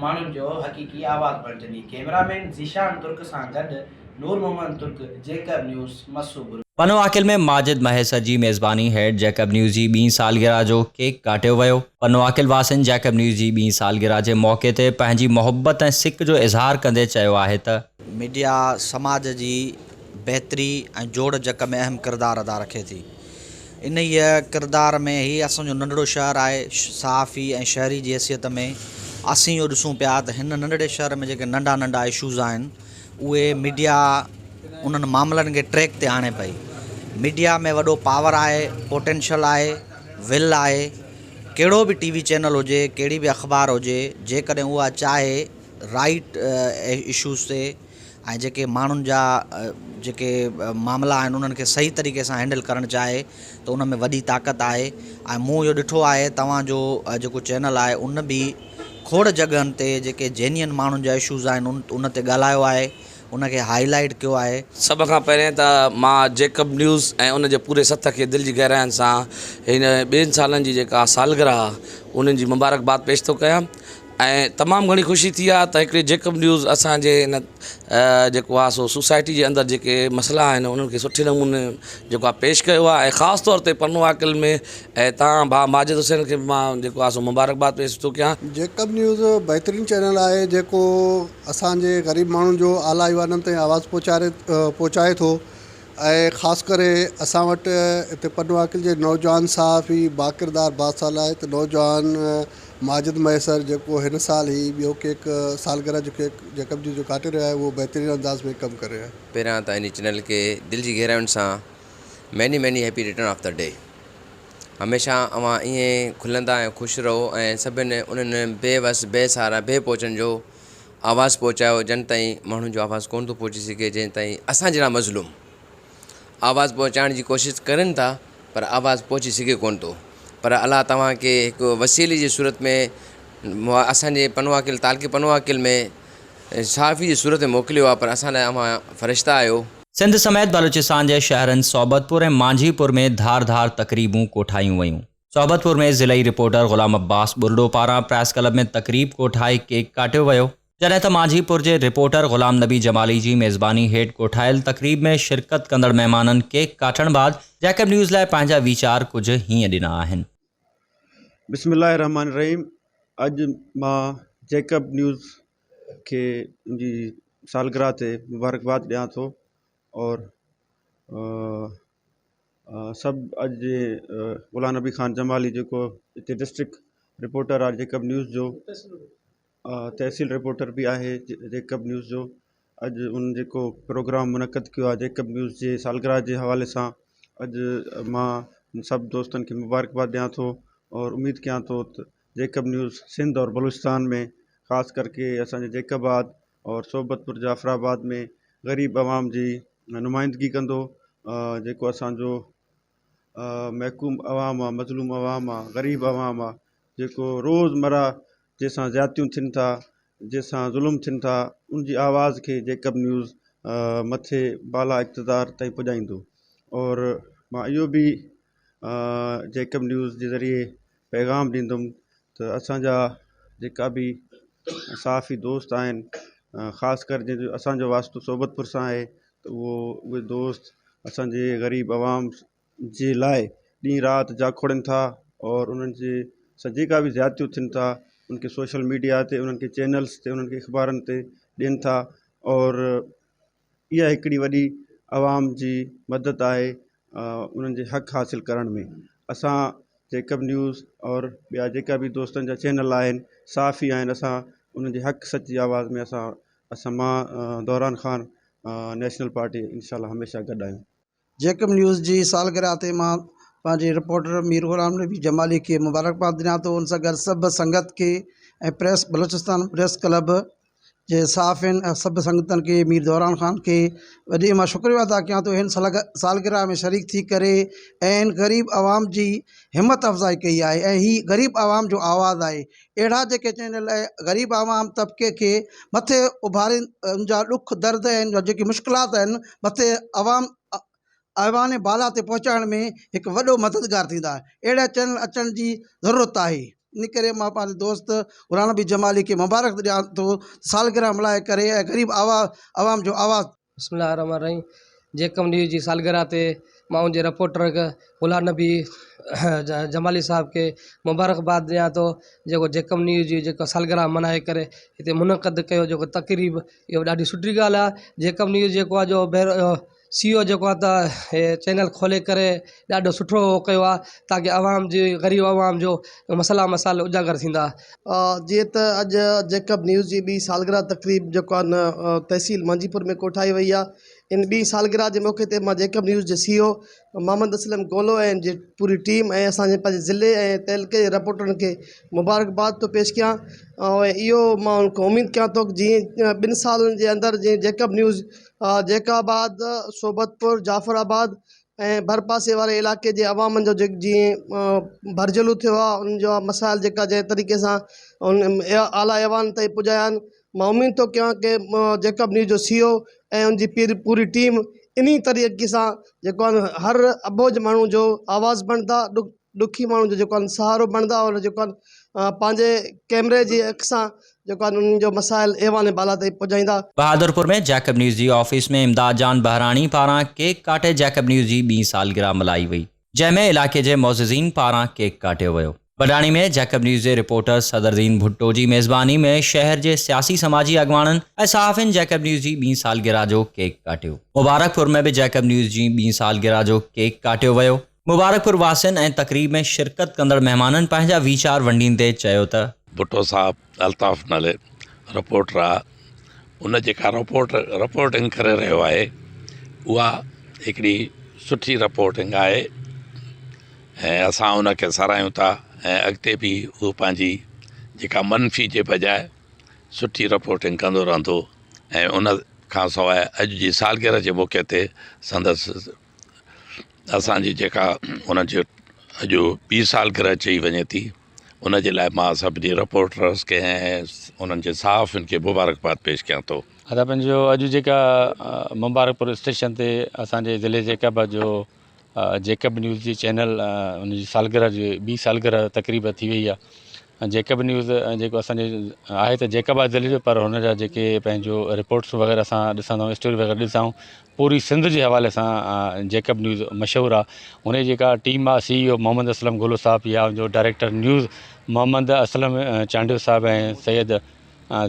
ماڻهن جو حقيقي آواز بڻجندي ڪئميرا مين ذيشان ترڪ سان گڏ نور محمد ترڪ جيڪب نيوز مسو. پنو عاقل ۾ ماجد مهيسر جي ميزباني هيٺ جيڪب نيوز جي ٻي سالگرهه جو ڪيڪ ڪاٽيو ويو. پنو عاقل واسين جيڪب نيوز جي ٻي سالگرهه جي موقعي تي پنهنجي محبت ۽ سڪ جو اظهار ڪندي چيو آهي ته. ميڊيا سماج جي بهتري ۽ جوڙ جڪ ۾ اهم ڪردار ادا رکي ٿي. انهيء ڪردار ۾ هي اسان جو ننڍڙو شهر آهي، صحافي ۽ شهري جي حيثيت ۾ اسين اهو ڏسون پيا ته هن ننڍڙي شهر ۾ جيڪي ننڍا ننڍا اشوز آهن، اهي ميڊيا انهن معاملن کي ٽريڪ تي آڻي پئي. ميڊيا ۾ وڏو پاور آهي، پوٽينشل آهي، ول آهي. ڪهڙو به ٽي وي چينل هجي، ڪهڙي به اخبار هجي، جيڪڏهن اها چاهي رائيٽ اشوز تي ۽ جيڪي ماڻهن جا جيڪي معاملا آهن انهن کي صحيح طريقي سان هينڊل ڪرڻ چاهي ته ان ۾ وڏي طاقت آهي ۽ مون اهو ڏٺو آهي توهان جو جيڪو چينل آهي ان به کوڙ جڳهن تي جيڪي جينين ماڻهن جا اشوز آهن ان تي ڳالهايو آهي ان کي هائي لائيٽ ڪيو آهي. سڀ کان پهرين ته مان جيڪب نيوز ۽ ان جي پوري سٿ کي دل جي گهراين سان هن ٻن سالن جي جيڪا سالگرهه آهي انهن جي مبارڪباد پيش ٿو ڪيان ۽ تمام گهڻي خوشي ٿي آهي ته هڪڙي جيڪب نيوز اسان جي هن جيڪو آهي سو سوسائٽي جي اندر جيڪي مسئلا آهن انهن کي سٺي نموني جيڪو آهي پيش ڪيو آهي ۽ خاص طور تي پنو عاقل ۾ ۽ تان ڀاء ماجد حسين کي به مان جيڪو آهي سو مبارڪباد پيش ٿو ڪيان. جيڪب نيوز بهترين چينل آهي جيڪو اسان جي غريب ماڻهن جو اعليٰ ايوانن تائين آواز پهچاري پهچائي ٿو ۽ خاص ڪري اسان وٽ هتي پنوعاقل جي نوجوان صحافي باڪردار باصلاحيت نوجوان ماجد مهيسر جيڪو هن سال هي ٻيو ڪيڪ سالگرهه جو ڪيڪ جيڪب نيوز جو ڪاٽي رهيو آهي اهو بهترين انداز ۾ ڪم ڪري رهيو آهي. پهريان ته انهي چينل کي دل جي گهراين سان many many happy return of the day. هميشه اوهان ائين کلندا ۽ خوش رهو ۽ سڀن انهن بي وس بي سهارا بي پهچن جو آواز پهچايو جن تائين ماڻهن جو آواز ڪونه ٿو پهچي سگهي جنهن تائين اسان جهڙا مظلوم آواز پهچائڻ جي ڪوشش ڪرن ٿا پر آواز پهچي سگهي ڪونه ٿو پر الله توهان کي هڪ وسيلي جي صورت ۾ اسان جي پنوعاقل تعلقي پنوعاقل ۾ صحافي جي صورت ۾ موڪليو آهي پر اسان لاء اوهان فرشتا آهيو. سنڌ سميت بلوچستان جي شهرن صحبتپور ۽ مانجهيپور ۾ ڌار ڌار تقريبون ڪوٺايون ويون. صحبتپور ۾ ضلعي رپورٽر غلام عباس ٻرڙو پاران پريس ڪلب ۾ تقريب ڪوٺائي ڪيڪ ڪاٽيو ويو، جڏهن ته مانجهيپور جي رپورٽر غلام نبي جمالي جي ميزباني هيٺ ڪوٺايل تقريب ۾ شرڪت ڪندڙ مهمانن ڪيڪ ڪاٽڻ بعد جيڪب نيوز لاء پنهنجا ويچار ڪجهه هيئن ڏنا آهن. بسم الله الرحمٰن الرحيم اڄ مان جيڪب نيوز کي ان جي سالگرهه تي مبارڪباد ڏيان ٿو اور سڀ اڄ جي غلام نبي خان جمالي جيڪو هتي ڊسٽرڪٽ رپورٽر آهي جيڪب نيوز جو تحصيل رپورٽر به آهي جيڪب نيوز جو اڄ ان جيڪو پروگرام منعقد ڪيو آهي جيڪب نيوز جي سالگرهه جي حوالي سان اڄ مان سڀ دوستن کي مبارڪباد ڏيان ٿو اور اميد ڪيان ٿو ته جيڪب نيوز سنڌ اور بلوچستان ۾ خاص ڪر ڪي اسانجي جيڪب آباد اور صحبت پور جعفر آباد ۾ غريب عوام جي نمائندگي ڪندو جيڪو اسانجو محڪوم عوام آهي مظلوم عوام آهي غريب عوام آهي جيڪو روز مره جنهن سان زيادتيون ٿين ٿا جنهن سان ظلم ٿين ٿا ان جي آواز کي جيڪب نيوز مٿي بالا اقتدار تائين پڄائيندو اور مان اهو به جيڪب نيوز جي ذريعي پيغام ڏيندم ته اسانجا جيڪا به صحافي دوست آهن خاص ڪر جنهن جو اسانجو واسطو صحبت پور سان آهي ته اهو اهي دوست اسانجي غريب عوام جي لاءِ ڏينهن رات جاکوڙين ٿا اور انهن جي سان جيڪا به زيادتيون ٿين ٿا ان کي سوشل ميڊيا تي انهن کي چينلز تي انهن کي اخبارن تي ڏين ٿا اور اها هڪڙي وڏي عوام جي مدد آهي انهن جي حق حاصل ڪرڻ ۾ اسان جيڪب نيوز اور ٻيا جيڪا به دوستن جا چينل آهن صحافي آهن اسان انهن جي حق سچ جي آواز ۾ اسان اسان مان دوران خان نيشنل پارٽي انشاء الله هميشه گڏ آهيون. جيڪب نيوز جي سالگرهه تي مان پنهنجي رپورٽر مير غلام نبي جمالي کي مبارڪباد ڏيان ٿو ان سان گڏ سڀ سنگت کي ۽ پريس بلوچستان پريس ڪلب جي صحافين ۽ سڀ سنگتن کي مير دوران خان کي وڏي مان شڪريو ادا ڪيان ٿو هن سالگرهه ۾ شريڪ ٿي ڪري ۽ هن غريب عوام جي همت افزائي ڪئي آهي ۽ هي غريب عوام جو آواز آهي اهڙا جيڪي چينل غريب عوام طبقي کي مٿي اڀارين ان جا ڏک درد ۽ جيڪي مشڪلات آهن مٿي عوام ايوان بالا تي پهچائڻ ۾ هڪ وڏو مددگار ٿيندا اهڙا چينل اچڻ جي ضرورت آهي ان ڪري مان پنهنجي دوست غلام نبي جمالي کي مبارڪ ڏيان ٿو سالگرهه ملهائي ڪري ۽ غريب عوام جو آواز. بسم الله الرحمن الرحيم جيڪب نيوز جي سالگرهه تي مان ان جي رپورٽر غلام نبي جمالي صاحب کي مبارڪباد ڏيان ٿو جيڪو جيڪب نيوز جي جيڪو سالگرهه ملهائي ڪري هتي منعقد ڪيو جيڪو تقريب اهو ڏاڍي سٺي ڳالهه آهي جيڪب نيوز جيڪو آهي جو سي او جيڪو آهي ته هي چينل کولي ڪري ڏاڍو سٺو ڪيو آهي تاڪه عوام جي غريب عوام جو مسئلا مسائل اجاگر ٿيندا. جيئن ته اڄ جيڪب نيوز جي ٻي سالگرهه تقريب جيڪو آهي نه تحصيل مانجهيپور ۾ ڪوٺائي وئي آهي ان ٻي سالگرهه جي موقعي تي مان جيڪب نيوز جي سي او محمد اسلم گولو ۽ ان جي پوري ٽيم ۽ اسان جي پنهنجي ضلعي ۽ تعلقي جي رپورٽرن کي مبارڪباد ٿو پيش ڪيان ۽ اهو مان ان کان اميد ڪيان ٿو جيئن ٻن سالن جي اندر جيئن جيڪب نيوز جيڪب آباد، صحبت پور، جعفر آباد ۽ ڀرپاسي واري علائقي جي عوامن جو جيئن ڀرجهلو ٿيو آهي انهن جا مسائل جيڪا جنهن طريقي سان ان اعليٰ ايوان تائين پڄايا آهن مان اميد ٿو ڪيان ڪي جيڪب نيوز جو سي او ۽ ان جي پوري ٽيم انهي طريقي سان جيڪو آهي هر اٻوجهه ماڻهو جو آواز بڻندا ڏکي ماڻهو جو جيڪو آهي سهارو بڻندا اور جيڪو آهي پنهنجي ڪيمري جي اک سان جيڪو آهي انهن جو مسائل ايوان بالا تائين پڄائيندا. بهادرپور ۾ جيڪب نيوز جي آفيس ۾ امداد جان بهراڻي پاران ڪيڪ ڪاٽي جيڪب نيوز جي ٻي سالگرهه ملهائي وئي جنهن ۾ علائقي جي معززين پاران ڪيڪ ڪاٽيو ويو. بڊاڻي ۾ جيڪب نيوز جي رپورٽر صدردين ڀٽو جي ميزباني ۾ شهر جي سياسي سماجي اڳواڻن ۽ صحافين جيڪب نيوز جي ٻي سالگرهه جو ڪيڪ ڪاٽيو. مبارڪپور ۾ به جيڪب نيوز جي ٻي سالگرهه جو ڪيڪ ڪاٽيو ويو. مبارڪپور واسين ۽ تقريب ۾ شرڪت ڪندڙ مهمانن پنهنجا ويچار ونڊيندي چيو ته. ڀٽو صاحب الطاف نالي رپورٽر آ ان جيڪا رپورٽ رپورٽنگ ڪري رهيو آهي اها هڪڙي سٺي رپورٽنگ آهي ۽ اسان ان کي ساراهيون ٿا ۽ اڳتي به هو پنهنجي جيڪا منفي جي بجاء سٺي رپورٽنگ ڪندو رهندو ۽ ان کان سواء اڄ جي سالگرهه جي موقعي تي سندس اسانجي جيڪا ان جي اڄ ٻي سالگرهه چئي وڃي ٿي ان جي لاء مان سڀني رپورٽرس کي ۽ انهن جي صحافين کي مبارڪباد پيش ڪيان ٿو. ادا پنهنجو اڄ جيڪا مبارڪپور اسٽيشن تي اسانجي ضلعي جيڪب آباد جو جيڪب نيوز جي چينل ان جي سالگرهه جي ٻي سالگرهه تقريب ٿي وئي آهي جيڪب نيوز جيڪو اسانجي آهي ته جيڪب آباد ضلعي جو پر هن جا جيڪي پنهنجو رپورٽس وغيره اسان ڏسندا آهيون اسٽوري وغيره ڏسندا آهيون پوري سنڌ جي حوالي سان جيڪب نيوز مشهور آهي ان جي جيڪا ٽيم آهي سي اي او محمد اسلم گولو صاحب يا ان جو ڊائريڪٽر نيوز محمد اسلم چانڊيو صاحب ۽ سيد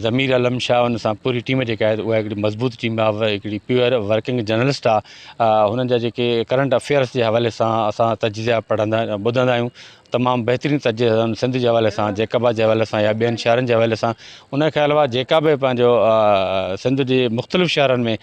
ضمير علم شاهه ان سان پوري ٽيم جيڪا آهي اها هڪڙي مضبوط ٽيم آهي هڪڙي پيور ورڪنگ جرنلسٽ آهي هنن جا جيڪي ڪرنٽ افيئرس جي حوالي سان اسان تجزيا پڙهندا ٻڌندا آهيون تمام بهترين تجزيا آهن سنڌ جي حوالي سان جيڪب آباد جي حوالي سان يا ٻين شهرن جي حوالي سان ان کان علاوه جيڪا به پنهنجو سنڌ جي مختلف شهرن ۾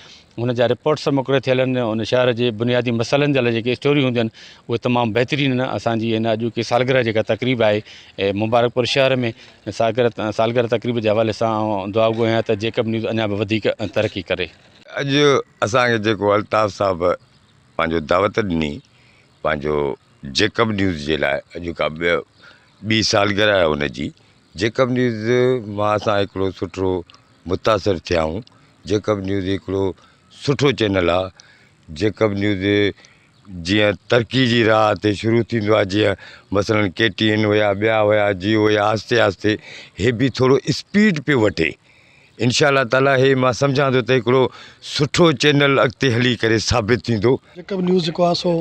هن جا رپورٽس مقرر ٿيل آهن ان شهر جي بنيادي مسئلن جي لاء جيڪي اسٽوريون هونديون آهن اهي تمام بهترين آهن اسانجي هن اڄوڪي سالگرهه جيڪا تقريب آهي مبارڪپور شهر ۾ سالگرهه سالگرهه تقريب جي حوالي سان آئون دعا گو آهيان ته جيڪب نيوز اڃا به وڌيڪ ترقي ڪري. اڄ اسان کي جيڪو الطاف صاحب پنهنجو دعوت ڏني پنهنجو جيڪب نيوز جي لاء اڄ ڪا ٻي سالگرهه آهي ان جي جيڪب نيوز مان اسان هڪڙو سٺو متاثر ٿيا آهيون جيڪب نيوز هڪڙو سٺو چينل آهي جيڪب نيوز جيئن ترقي جي راهه تي شروع ٿيندو آهي جيئن مثلاً ڪي ٽي اين هيا ٻيا هيا جيو هيا آهستي آهستي هي به ٿورو اسپيڊ پيو وٺي انشاء الله تعاليٰ هي مان سمجهان ٿو ته هڪڙو سٺو چينل اڳتي هلي ڪري ثابت ٿيندو. جيڪب نيوز جيڪو آهي سو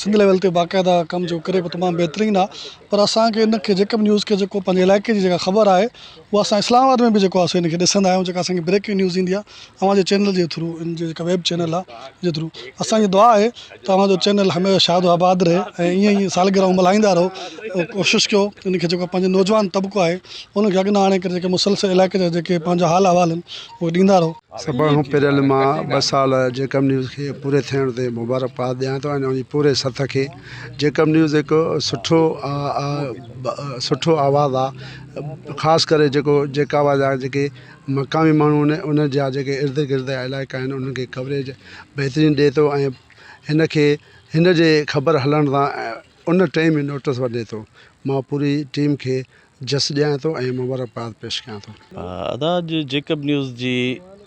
سنڌ ليول تي باقاعده ڪم جيڪو ڪري پيو تمام بهترين آهي پر اسان کي ان کي جيڪب نيوز کي جيڪو پنهنجي علائقي جي جيڪا خبر آهي اها اسان اسلام آباد ۾ به جيڪو آهي سو ان کي ڏسندا آهيون جيڪا اسان کي بريڪنگ نيوز ايندي آهي اوهان جي چينل جي ٿرو ان جي جيڪا ويب چينل آهي ان جي ٿرو اسان جي دعا آهي ته اوهان جو چينل هميشه شاد و آباد رهي ۽ ائين ئي سالگرهون ملهائيندا رهو ڪوشش ڪيو ان کي جيڪو پنهنجو نوجوان طبقو آهي ان کي اڳنا آڻي ڪري جيڪي مسلسل علائقي جا جيڪي پنهنجا حال احوال آهن اهي ڏيندا رهو. سڀ کان پهريل مان ٻه سال جيڪب نيوز کي پوري ٿيڻ تي مبارڪباد ڏيان ٿو ۽ ان جي پوري سٿ کي جيڪب نيوز هڪ سٺو سٺو آواز آ خاص ڪري جيڪو جيڪب آباد جا جيڪي مقامي ماڻهو آهن ان جا جيڪي ارد گرد جا علائقا آهن انهن کي ڪوريج بهترين ڏئي ٿو ۽ هن کي هن جي خبر هلڻ سان ان ٽائيم ئي نوٽس وٺي ٿو مان پوري ٽيم کي جس ڏيان ٿو ۽ مبارڪباد پيش ڪيان ٿو. ادا اڄ جيڪب نيوز جي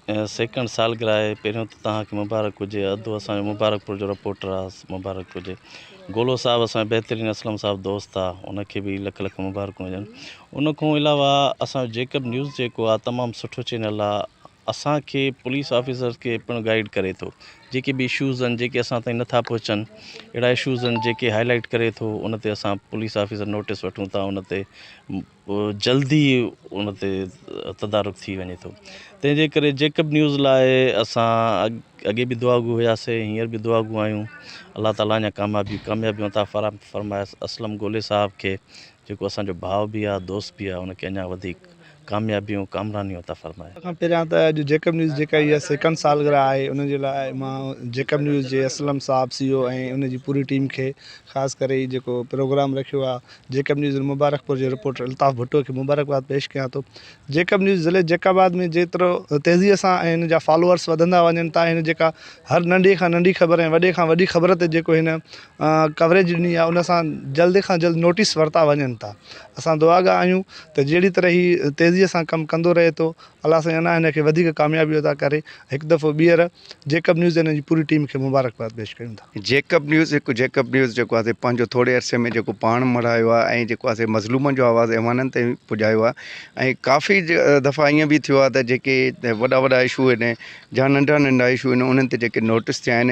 سيڪنڊ سالگرهه آهي پهريون ته توهان کي مبارڪ هجي ادو اسان جو مبارڪپور جو رپورٽر آ مبارڪ هجي گولو صاحب اسان جو بهترين اسلم صاحب دوست آ ان کي به لک لک مبارڪون هجن ان کان علاوه اسان جو جيڪب نيوز جيڪو آ تمام سٺو چينل آ اسان کي پوليس آفيسرز کي پڻ گائيڊ ڪري ٿو جيڪي به اشوز آهن جيڪي اسان تائين نٿا پهچن اهڙا اشوز آهن جيڪي هائي لائيٽ ڪري ٿو ان تي اسان پوليس آفيسر نوٽس وٺون ٿا ان تي جلدي ان تي تدارڪ ٿي وڃي ٿو تنهن جي ڪري جيڪب نيوز لاء اسان اڳي به دعا گو هياسي هينئر به دعا گو آهيون الله تعاليٰ اڃا ڪاميابيون ڪاميابيون عطا فرمائيس اسلم گولي صاحب کي جيڪو اسان جو ڀاء به آهي دوست به آهي ان کي اڃا وڌيڪ ڪاميابيون ڪامرانيون عطا فرمائي. سڀ کان پهريان ته اڄ جيڪب نيوز جيڪا هي سيڪنڊ سالگرهه آهي ان جي لاء مان جيڪب نيوز جي اسلم صاحب سي او ۽ ان جي پوري ٽيم کي خاص ڪري هي جيڪو پروگرام رکيو آهي جيڪب نيوز مبارڪپور جي رپورٽر الطاف ڀٽو کي مبارڪباد پيش ڪيان ٿو جيڪب نيوز ضلعي جيڪب آباد ۾ جيترو تيزي سان ۽ هن جا فالوورس وڌندا وڃن ٿا هن جيڪا هر ننڍي کان ننڍي خبر ۽ وڏي کان وڏي خبر تي جيڪو هن ڪوريج ڏني آهي ان سان جلد کان جلد نوٽيس ورتا وڃن ٿا اسان دعاگا آهيون ته جهڙي طرح هي تيزيء سان ڪم ڪندو رهي ٿو الله سائين اڃا هن کي وڌيڪ ڪاميابيون عطا ڪري. هڪ دفعو ٻيهر جيڪب نيوز ۽ ان جي پوري ٽيم کي مبارڪباد پيش ڪيون ٿا. جيڪب نيوز هڪ جيڪب نيوز جيڪو آهي سي پنهنجو ٿوري عرصي ۾ جيڪو پاڻ مڙهايو آهي ۽ جيڪو آهي سي مظلومن جو آواز ايوانن تائين پڄايو آهي ۽ ڪافي دفعا ائين به ٿيو آهي ته جيڪي وڏا وڏا اشو آهن يا ننڍا ننڍا اشو آهن انهن تي جيڪي نوٽس ٿيا آهن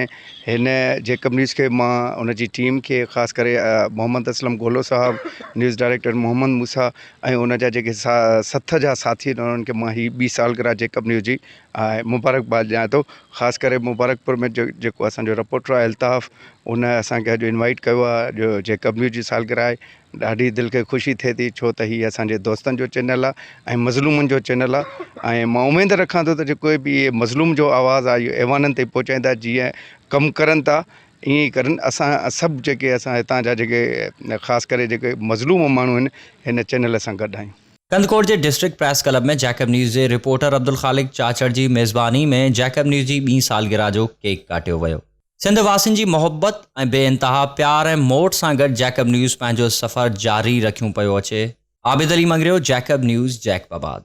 هن جيڪب نيوز کي مان ان جي ٽيم کي خاص ڪري محمد اسلم گولو صاحب نيوز ڊائريڪٽر محمد موسيٰ ۽ ان جا جيڪي سٿ جا ساٿي آهن انهن کي مان هي ٻي سالگرهه جيڪب نيوز جي مبارڪباد ڏيان ٿو خاص ڪري مبارڪپور ۾ جيڪو اسانجو رپورٽر آهي الطاف ان اسانکي اڄ انوائيٽ ڪيو آهي اڄ جيڪب نيوز جي سالگرهه آهي ڏاڍي دل کي خوشي ٿئي ٿي ڇو ته هي اسان جي دوستن جو چينل آهي ۽ مظلومن جو چينل آهي ۽ مان اميد رکان ٿو ته جيڪو به مظلوم جو آواز آهي اهو ايوانن تائين پهچائيندا جيئن ڪم ڪرن ٿا ائين ئي ڪرن اسان سڀ جيڪي اسان هتان جا جيڪي خاص ڪري جيڪي مظلوم ماڻهو آهن هن چينل سان گڏ آهيون. ڪنڌڪوٽ جي district press club ۾ Jacob news جي رپورٽر عبدالخالق چاچڙ جي ميزباني ۾ جيڪب نيوز جي ٻي سالگرهه جو ڪيڪ ڪاٽيو ويو. سنڌ واسين جي محبت ۽ بي انتها پيار ۽ موٽ سان گڏ جيڪب نيوز پنهنجو سفر جاري رکيون پيو اچي. Abid Ali Mangrio, Jacob news, Jacobabad.